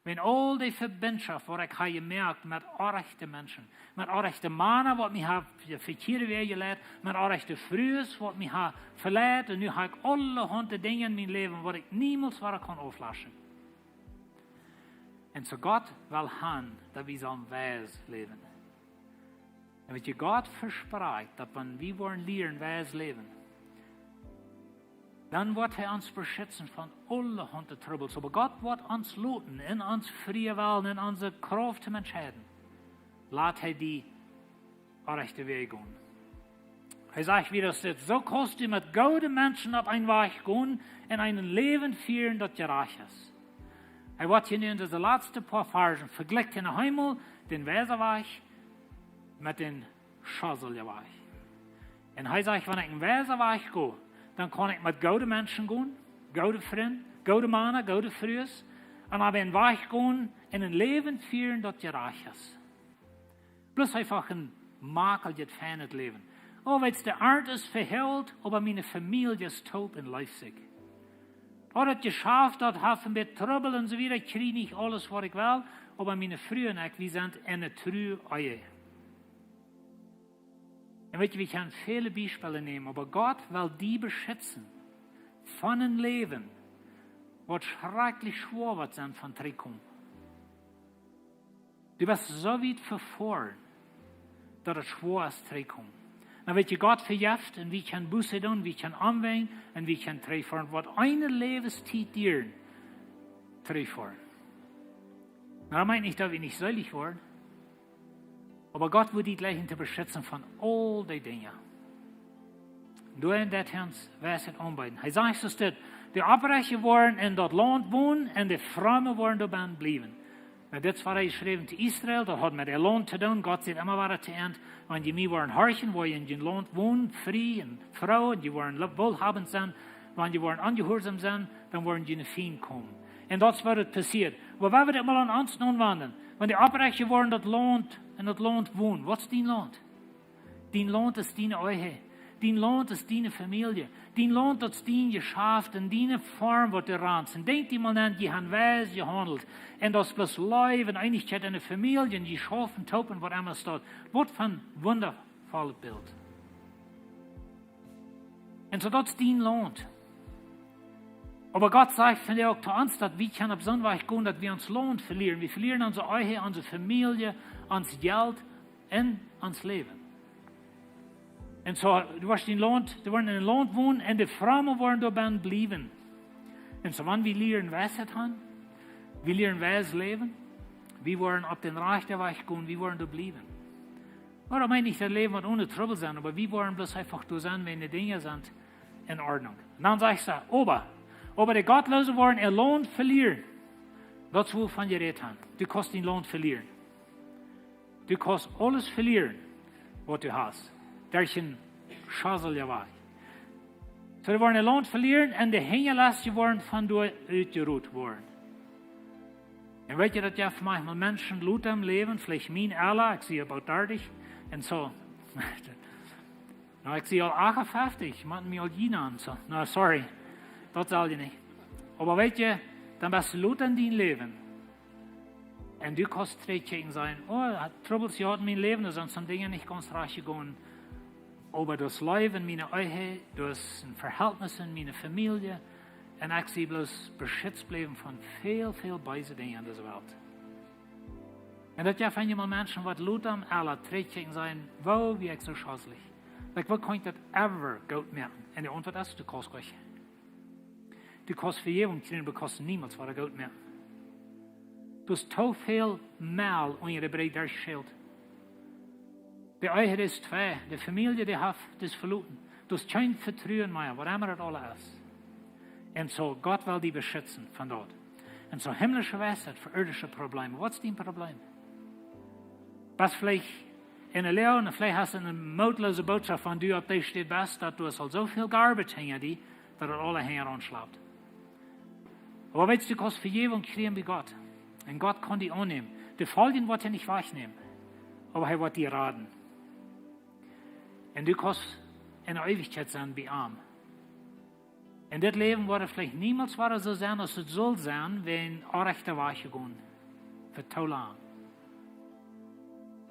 Wäajen aul dee Vebinjschoft waut ekj hab jemoakt met orrajchte Menschen, met orrajchte Mana waut mie haben vekjieede Wäaj jeleit, met orrajchte Frues waut mie haben veleit, un nu hab ekj aulahaunt Dinja en mien Läwen waut ekj niemols wada kaun auflaschen. Un soo Gott well han daut wie sellen weis läwen. Un weet jie, Gott vesprakjt daut wan wie woaren lieren weis läwen, dan woat hee ons beschitzen von aulahaunt Trubbels. Oba Gott woat ons loten en ons frieen Wellen, en onse Krauft to entscheiden. Lat hee die orrajchte Wäaj gonen. Hee sajcht wada, daut soo kaust du met goode Menschen opp eenen Wajch gonen un een Läwen fieren daut jerajcht es. Hee woat hia nu en dise latste poa Varschen vejlikjt, en Himmel, dän weisen Wajch met dän schozzeljen Wajch. Un hee sajcht, wan ekj eenen weisen Wajch go, dan kaun ekj met goode Menschen gonen, goode Frind, goode Mana, goode Frues, un opp eenen Wajch gonen un een Läwen fieren daut jerajcht es. Bloos eefach een makeljet, feinet Läwen. O, weetst, de Arnt es vehäakjelt, oba miene Famielje es toop un leeft sikj. O, daut Jeschaft, daut haft een bät Trubbel un soo wieda, ekj kjrie nich aules waut ekj well, oba miene Fru un ekj, wie sent en eene true Ehe. Un weet jie, wie kjennen väle Biespels nämen, oba Gott well die beschitzen von een Läwen waut schrakjlich schwoa woat sennen von trigjkomen. Du best soo wiet vefoaren daut et schwoa es trigjkomen. Dan weet jie, Gott vejeft un wie kjennen Buße doonen, wie kjennen omwenjen un wie kjennen trigjfoaren. Waut eene Läwenstiet dieren, trigjfoaren. Nu, daut meent nich daut wie nich seelich woaren. Oba Gott woat die jlikjen to beschitzen von aul dee Dinja. Doa en daut Haunt, waut et aunbeeden. Hee sajcht soo dit: De Opprajchte woaren en daut Launt wonen un de Fromme woaren doabennen bliewen. Nu, dit es waut hee schreef to Israel, daut haud met äa Launt to doonen. Gott säd emma wada to an: Wan jie mie woaren horchen, woa jie en jun Launt wonen, frie un froo, un jie woaren lo-, woolhabent sennen. Wan jie woaren onjehuarsom sennen, dan woaren june Fiend komen. Un daut es waut passieet. Oba wan wie dit mol aun ons aunwenjen, wan de Opprajchte woaren daut Launt, en daut Launt wonen, waut es dien Launt? Dien Launt es diene Ehe. Dien Launt es diene Famielje. Dien Launt, daut es dien Jeschaft un diene Foarm waut du raunst. Un denkj die mol aun, dee haben weis jehaundelt. Un daut es bloos Leew un Eenichkjeit en de Famielje, un dee schaufen toop un waut emma es daut. Waut fa een wundavollet Bilt. Un soo, daut es dien Launt. Oba Gott sajcht vondoag uk to ons, daut wie kjennen opp soon Wajch gonen, daut wie ons Launt velieren. Wie velieren onse Ehe, onse Famielje, ons Jelt un ons Läwen. Un soo, du woascht en Launt, du woascht en een Launt wonen un de Fromme woaren doabennen bliewen. Un soo, wan wie lieren Weisheit haben, wie lieren weis läwen, wie woaren opp dän rajchten Wajch gonen, wie woaren doa bliewen. Oba daut meent nich, daut Läwen woat one Trubbel sennen, oba wie woaren bloos eefach doa sennen, wan de Dinja sent en Ordnunk. Un dan sajcht hee, oba, oba de Gottloose woaren äa Launt velieren. Daut es, wua wie von jerät haben. Du kaust dien Launt velieren. Du kaust aules velieren, waut du hast. Derch een schozzeljen Wajch. Soo, dee woaren äa Launt velieren un de Hinjalestje woaren von doa utjerot woaren. Un weet jie, daut jeft manchmol Menschen lota em Läwen, veleicht mien Ella, ekj sie about dartich, un soo. Nu, ekj sie aul achtundfeftich, ekj mott mie aul jieren aun, soo. Nu, sorry. Daut saul je nich. Oba weet jie, dan best du lota en dien Läwen. Un du kaust trigjkjikjen un sajen: O, ekj hab Trubbels jehaut en mien Läwen, doa sent some Dinja nich gaunz rajcht jegonen. Oba daut Läwen en miene Ehe, daut es een Vehältnis en miene Famielje. Un ekj sie bloos beschitzt jebläwen von väl, väl beese Dinja en dise Welt. Un daut jeft eenjemol Menschen waut lota em Ella trigjkjikjen un sajen: Woo wia ekj soo schozlich? Like, woo kunn ekj daut ever goot moaken? Un de Auntwuat es: Du kaust nich. Du kaust Vejäwunk kjrieen, oba du kaust niemols wada goot moaken. Du hast too väl Mäl unja de Bräd derchjeschält. De Ehe es twei, de Famielje, dee haft die veloten. Du hast kjeen Vetruen mea, waut emma daut aules es. Un soo, Gott well die beschitzen von daut. Un soo, himmlische Weisheit fa irdische Probleme. Waut es dien Problem? Best veleicht en de Loag, un veleicht hast du eene mootloose Bootschoft, wan du opp dee Städ best, daut du hast aul soo väl garbage hinja die, daut daut aula hinjaraun schlapt. Oba weetst, du kaust Vejäwunk kjrieen bie Gott. Un Gott kaun die aunnämen. De Foljen woat hee nich wajchnämen. Oba hee woat die raden. Un du kaust en de Eewichkjeit sennen bie am. Un dit Läwen woat veleicht niemols wada soo sennen, aus et sull sennen, wan du orrajcht wajchjegonen best. Fa too lang.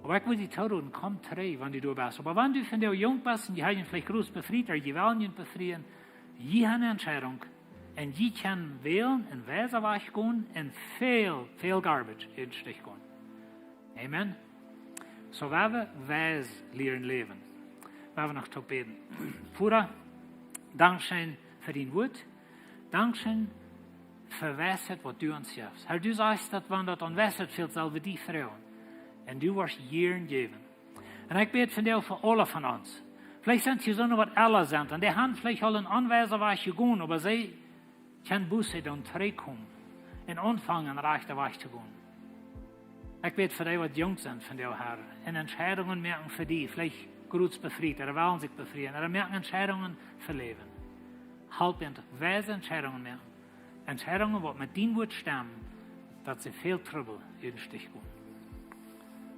Oba ekj well die tooroden, komm trigj, wan du doa best. Oba wan du vondoag junk best un jie haben veleicht groot befriet, ooda jie wellen junt befrieen, jie haben ne Entscheidunk. Un jie kjennen wälen un weise wajchgonen un väl, väl garbage en de Stich gonen. Amen. Soo, wie woaren weis lieren läwen. Wie woaren noch toop bäden. Voda, dankscheen fa dien Wuat. Dankscheen fa Weisheit, waut du ons jefst. Herr, du sajchst, daut wan daut aun Weisheit fält, sell wie die froagen. Un du woascht jieren jäwen. Un ekj bäd vondoag fa aule von ons. Veleicht sent hia soone, waut ella sent. Un dee haben veleicht aul eenen onweisen Wajch jegonen, oba see kjennen Buße doonen, trigjkomen un aunfangen, eenen rajchten Wajch to gonen. Ekj bäd fa dee, waut junk sent vondoag, Herr, un Entscheidungen moaken fa die, veleicht groot befriet, ooda wellen sikj befrieen, ooda moaken Entscheidungen fa Läwen. Halp an, weise Entscheidungen moaken. Entscheidungen, waut met dien Wuat stemt, daut see väl Trubbel ut dän Stich gonen.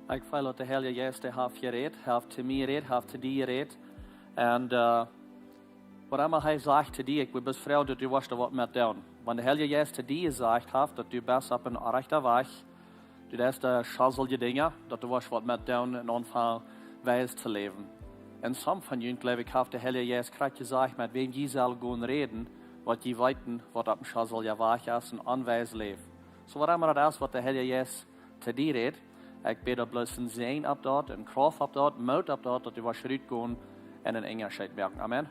Ekj feel, daut de Heilje Jeist, dee haft jerät, haft to mie jerät, haft to die jerät. Un, äh, waut emma hee sajcht to die, ekj bie bloos froagen, daut du woascht doa waut met doonen. Wan de Heilje Jeist to die jesajcht haft, daut du best opp een rajchten Wajch, du deist de schozzelje Dinja, daut du woascht waut met doonen un aunfangen weis to läwen. Un some von junt, jleew ekj, haft de Heilje Jeist krakjt jesajcht, met wäm jie sellen gonen räden, waut jie weeten, waut opp een schozzelja Wajch es un onweis läft. Soo, waut emma daut es, waut de Heilje Jeist to die rät, ekj bäd daut bloos een Säajen opp daut, een Krauft opp daut, Moot opp daut, daut du woascht rutgonen un een Unjascheet moaken. Amen.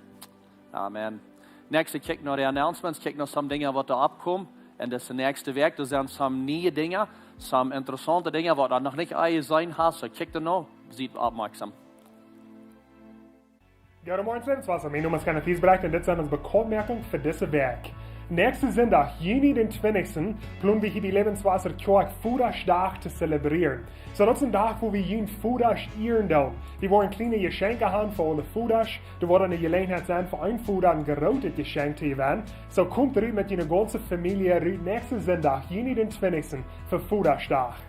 Amen. Next, ekj kjikj no de Announcements, kjikj no some Dinja, waut doa oppkomen. Un daut es de näakjste Wäakj, doa sent some niee Dinja, some interessaunte Dinja, waut du noch nich aul jeseenen hast. Soo, kjikj doa no, sie oppmoaksom. Goodemorjen, Lebenswasser. Mien Nomen es Kenneth Giesbrecht un dit sent onse Bekauntmoakjungen fa dise Wäakj. Näakjsten Sindach, Juni dän twintichsten, plon wie hia bie Lebenswasser Kjoakj Vodaschdach to zelebrieren. Soo, daut es een Dach, wua wie june Vodasch ieren doonen. Wie woaren kjliene Jeschenkje haben fa aule Vodasch. Doa woat eene Jeläajenheit sennen fa een Voda een grootet Jeschenkj to jewennen. Soo, komt rut met june gaunze Famielje rut näakjsten Sindach, Juni dän twintichsten, fa Vodaschdach.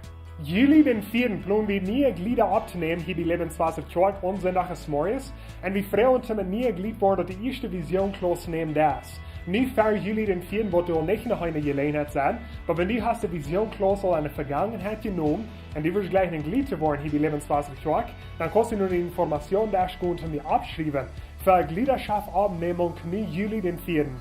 Juli dän vieeden plon wie niee Jlieda opptonämen hia bie Lebenswasser Kjoakj aun Sindach zemorjes. Un wie freien ons, wan du een niee Jlied woascht, daut de ieeschte Vision Class nämen deist. Nu ver Juli dän vieeden woat doa nich noch eene Jeläajenheit sennen, oba wan du hast de Vision Class aul enne Vegangenheit jenomen un du woascht jleichen een Jlied to woaren hia bie Lebenswasser Kjoakj, dan kaust du no de Informationsdesk gonen un die oppschriewen fa Jliedaschoft Oppnämunk nu Juli dän vieeden.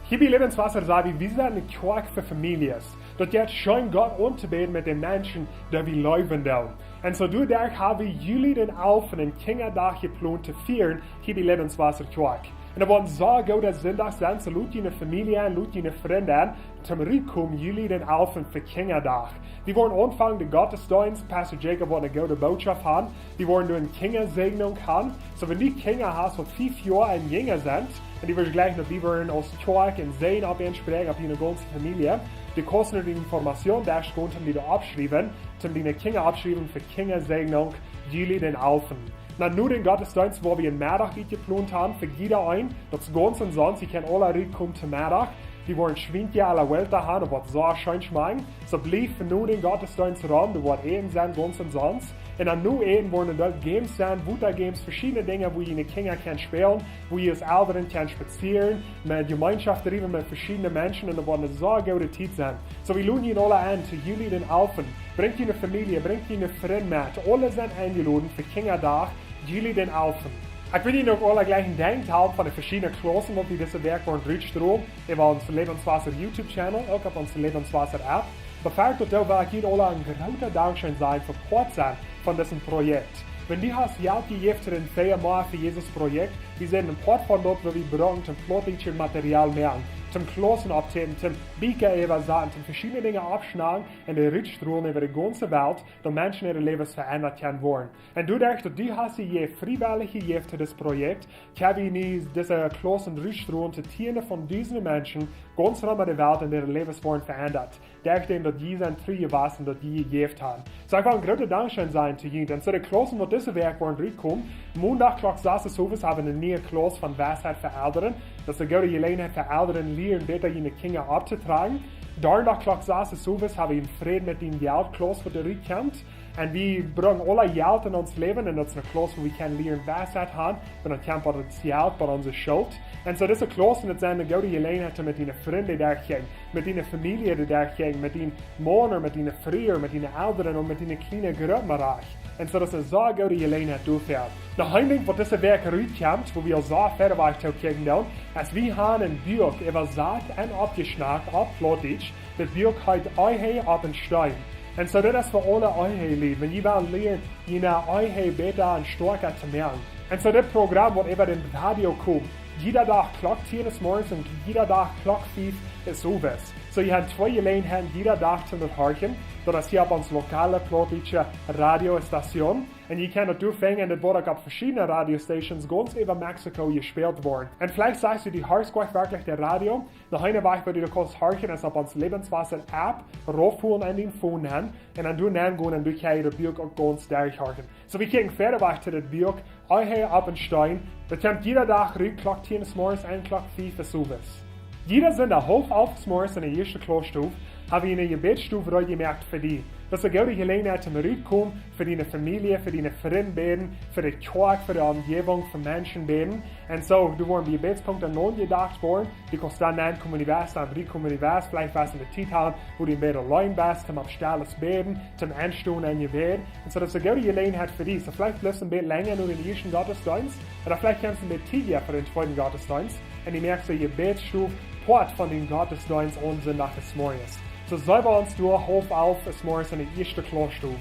Hia bie Lebenswasser saj wie, wie sent eene Kjoakj fa Famieljes. Daut jeit scheen, Gott auntobäden met de Menschen, dee wie leewen doonen. Un soo doaderch haben wie Juli dän alften Kjinjadach jeplont to fieren, hia bie Lebenswasser Kjoakj. Un daut woat een soo gooda Sindach sennen, soo lod june Famielje un lod june Frind en, toom rutkomen Juli dän alften fa Kjinjadach. Wie woaren aunfangen dän Gottesdeenst, Pastor Jacob woat eene goode Botschaft haben. Wie woaren doa eene Kjinjasäajnunk haben. Soo, wan du Kjinja hast, waut fief Joa un jinja sent, un du woascht jleichen, daut wie woaren aus Kjoakj een Säajen opp an spräakjen, opp june gaunze Famielje, du kaust no de Informationsdesk gonen, toom die doa oppschriewen, toom diene Kjinja oppschriewen fa Kjinjasäajnunk Juli dän alften. Na, no dän Gottesdeenst, wua wie een Meddach jeplont haben fa jieda een, daut es gaunz omsonst, jie kjennen aula rutkomen toom Meddach. Wie woaren Schwienkje a la vuelta haben, waut soo scheen schmakjen. Soo, bliewt no dän Gottesdeenst rom, doa woat Äten sennen, gaunz omsonst. Un dan no Äten woaren doa Games sennen, Wota-Games, veschiedne Dinja, wua jie met Kjinja kjennen spälen, wua jie aus Elren kjennen spazieren, met Jemeenschoft läwen met veschiedne Menschen, un daut woat eene soo goode Tiet sennen. Soo, wie loden junt aula en, to Juli dän alften. Brinjt june Famielje, brinjt june Frind met. Aule sent enjeloden fa Kjinjadach, Juli dän alften. Ekj well junt uk aula jlikj een Denkj halpen von de veschiedne Klaussen, waut wie dise Wäakj woaren rutstrolen, äwa onse Lebenswasser YouTube Channel, uk opp onse Lebenswasser App. Befäa ekj daut doo, well ekj junt aula een grooten Dankscheen sajen fa Poat sennen von disen Projekt. Wan du hast Jelt jejäft to dän Fia Moa fa Jesus Projekt, wie sent een Poat von daut, waut wie brucken, toom plautdietschet Material moaken, toom Klaussen opptrakjen, toom Bieekja äwasaten, toom veschiedne Dinja oppschnallen un dee rutstrolen äwa de gaunze Welt, daut Menschen äare Läwes veendat kjennen woaren. Un doaderch, daut du hast jejäft, friewellich jejäft to dit Projekt, kjenn wie nu dise Klaussen rutstrolen to Dietende von Dusende Menschen, gaunz rom de Welt, un äare Läwes woaren veendat. Derch dän, daut jie sent tru jewast, daut jie jejäft haben. Soo, ekj well een grooten Dankscheen sajen to junt. Un soo de Klaussen, waut dise Wäakj woaren rutkomen, Mondach Klock sass Owes haben wie eene niee Klauss von Weisheit fa Elren. Daut es eene goode Jeläajenheit fa Elren, lieren bäta june Kjinja opptotrakjen. Donndach Klock sas es sowieso, hab wie een Fräd met dien Jelt Klauss, waut doa rut kjemt. Un wie brinjen aule Jelt en ons Läwen, un daut es eene Klauss, wua wie kjennen lieren Weisheit haben, wan daut kjemt bie daut Jelt, bie onse Schult. Un soo dise Klaussen, daut sent eene goode Jeläajenheit, met diene Frind derchgonen, met diene Famielje derchgonen, met diene Mana, met diene Frues, met diene Elren un met diene kjliene Gruppen derch. Un soo, daut es eene sea goode Jeläajenheit doafäa. Noch een Dinkj, waut dise Wäakj rut kjemt, wua wie aul sea väl wajch to kjikjen doonen, es wie haben een Buak äwasat un oppjeschnackt opp Plautdietsch. Daut Buak heet Ehe opp een Steen. Un soo, daut es fa aule Ehelied. Wan jie wellen lieren, june Ehe bäta un stoakja to moaken. Un soo, dit Program, waut äwa dän Radio kjemt, jieda Dach Klock tieen es morjes un jieda Dach Klock fief es owes. Soo, jie haben twee Jeläajenheiten jieda Dach toom daut horchen. Daut es hia opp onse lokale plautdietsche Radiostazion. Un jie kjennen daut doafenjen, daut woat uk opp veschiedne Radiostations gaunz äwa Mexiko jespält woaren. Un veleicht sajchst du, du horchst nich werkjlich daut Radio. Noch een Wajch, woo du daut kaust horchen, es opp onse Lebenswasser App, raufholen aun dien Phone aun, un dan doa aungonen un doa kjenn jie daut Buak uk gaunz derchhorchen. Soo, wie kjikjen wieda wajch to daut Buak, Ehe opp een Steen. Daut kjemt jieda Dach rut, Klock tieen es morjes un Klock fief es owes. Jieda Sindach haulf alf es morjes en de ieeschte Klausstow, hab wie eene Jebädsstow reed jemoakt fa die. Daut es eene goode Jeläajenheit, om rut to komen, fa diene Famielje, fa diene Frind bäden, fa de Kjoakj, fa de Omjäwunk, fa Menschen bäden. Un soo, doa woaren Jebädspunkte aunjedocht woaren. Du kaust dan aunkomen, wua du west, dan rutkomen, wua du west. Veleicht woascht du de Tiet haben, wua du een bät auleen best, toom opp Stilles bäden, toom Enstonen un Jebäd. Un soo, daut es eene goode Jeläajenheit fa die. Soo, veleicht blifst du een bät lenja no dän ieeschten Gottesdeenst, ooda veleicht kjemst du een bät tiedja fa dän tweeden Gottesdeenst. Un du moakst de Jebädsstow Poat von dän Gottesdeenst aun Sindach es morjes. Soo, see wie ons doa haulf alf es morjes en de ieeschte Klausstow.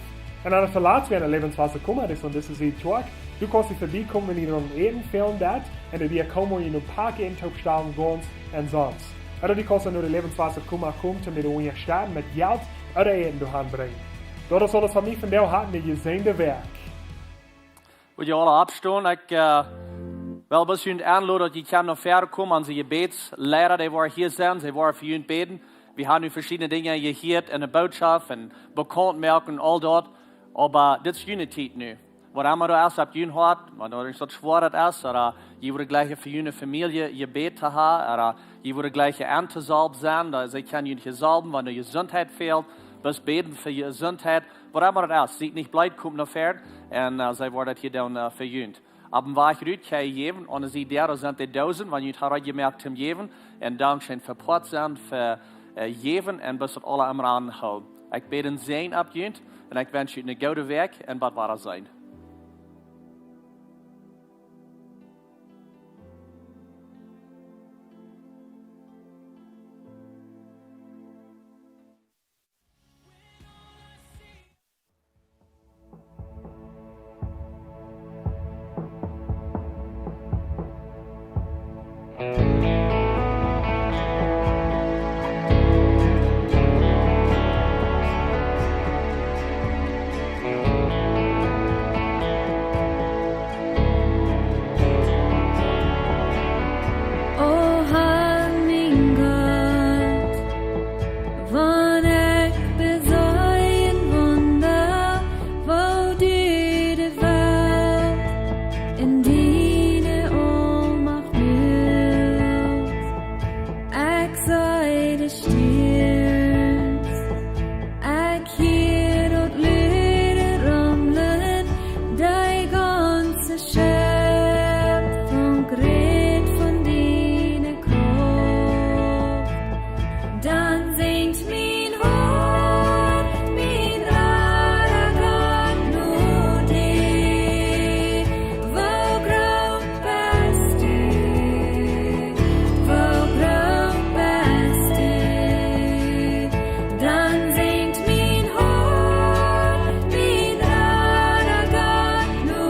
Un dan es de latste, wan de Lebenswasser Koma es, un daut es dise Kjoakj. Du kaust hia verbie komen, wan jie doa Äten fälen deit, un dee komen, wan jie een Poat Äten toopstalen, gaunz omsonst. Ooda du kaust no de Lebenswasser Koma komen, toom die unjastetten met Jelt ooda Äten doahan brinjen. Daut es aules von mie vondoag, hab eene jesäajende Wäakj. Woa jie aula oppstonen? Ekj, äh, well bloos junt aunloden, daut jie kjennen no väaren komen. Onse Jebädsleida, dee woaren hia sennen, see woaren fa junt bäden. Wie haben nu veschiedne Dinja jehieet enne Bootschoft un bekaunt moaken un aul daut. Oba dit es june Tiet nu. Waut emma doa es opp jun Hoat, wan doa irjent waut Schwoaret es, ooda jie wudden jleichen fa june Famielje Jebäd to haben, ooda jie wudden jleichen auntosalwen sennen, daut see kjennen junt jesalwen, wan de Jesundheit fält, bloos bäden fa Jesundheit, waut emma daut es. Siet nich bleed, komt no väaren, un, äh, see woaren daut hia doonen, äh, fa junt. Opp dän Wajch rut kjenn jie jäwen, aun de Sied doa sent de Doosen, wan jie haben jemoakt toom jäwen, un dankscheen fa Poat sennen, fa, äh, jäwen, un bloos daut aula aum Rannen hoolen. Ekj bäd een Säajen opp junt, un ekj wensch junt eene goode Wäakj, un bat wada seenen. O Herr, mien Gott, wan ekj beseenen Wunda, woo du de Welt en diene Oolmacht muakst. Ekj see de Stierns, ekj hia daut lude Rumlen, de gaunze Schepfunk rät von diene Krauft. Dan sinjt mien Hoat, mien Rada Gott, no die, woo groot best du, woo groot best du. Dan sinjt mien Hoat, mien Rada Gott, no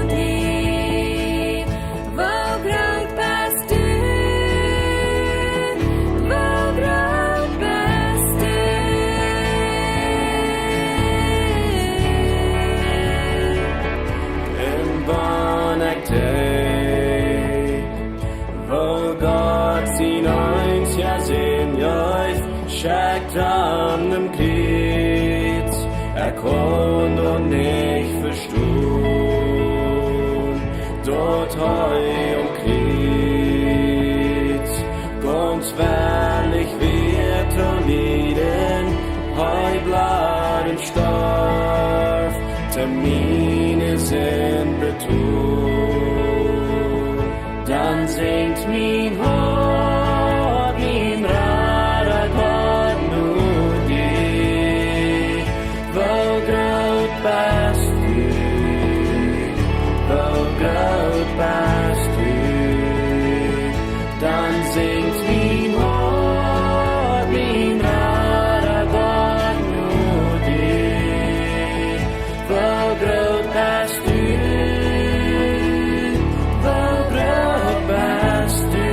die, woo groot best du, woo groot best du. Un wan ekj denkj, woo Gott sien eensja Sän jeef, schekjt aun daut Kjriez, ekj kaun daut nich vestonen, daut hee aum Kjriez gaunz woarlich wia to mie. Miene Sind betolt, dan sinjt mien Hoat, mien Rada Gott, no die. Woo groot best du, woo groot best du, dan sinjt mien Hoat, mien Rada Gott, no die. Woo groot best du, woo groot best du.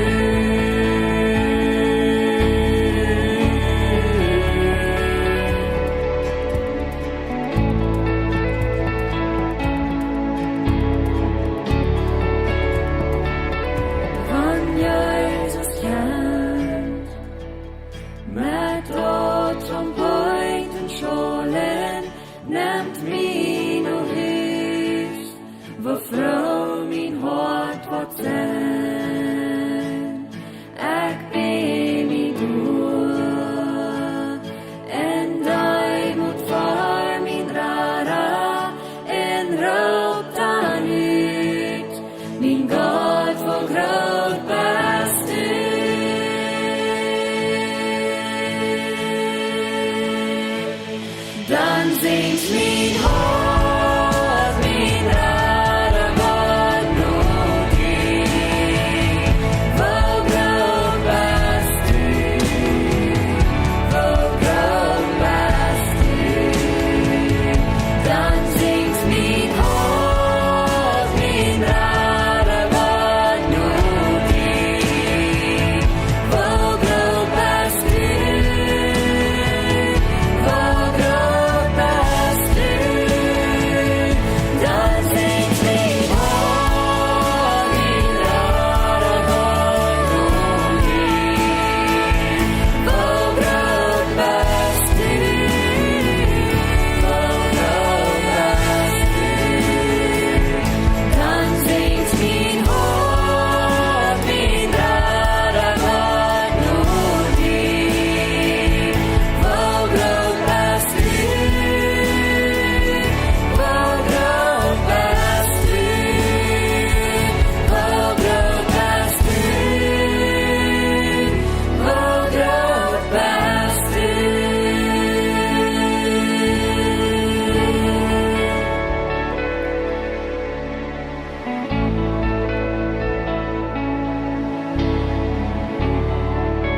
Wan Jesus kjemt met daut Trompeten schaulen, nemt mie no Hus, woo froo mien Hoat woat sennen. Ekj bäd mie derch en Deemoot ver mien Rada un roop dan ut: Mien Gott, woo groot best du. Dan sinjt mien Hoat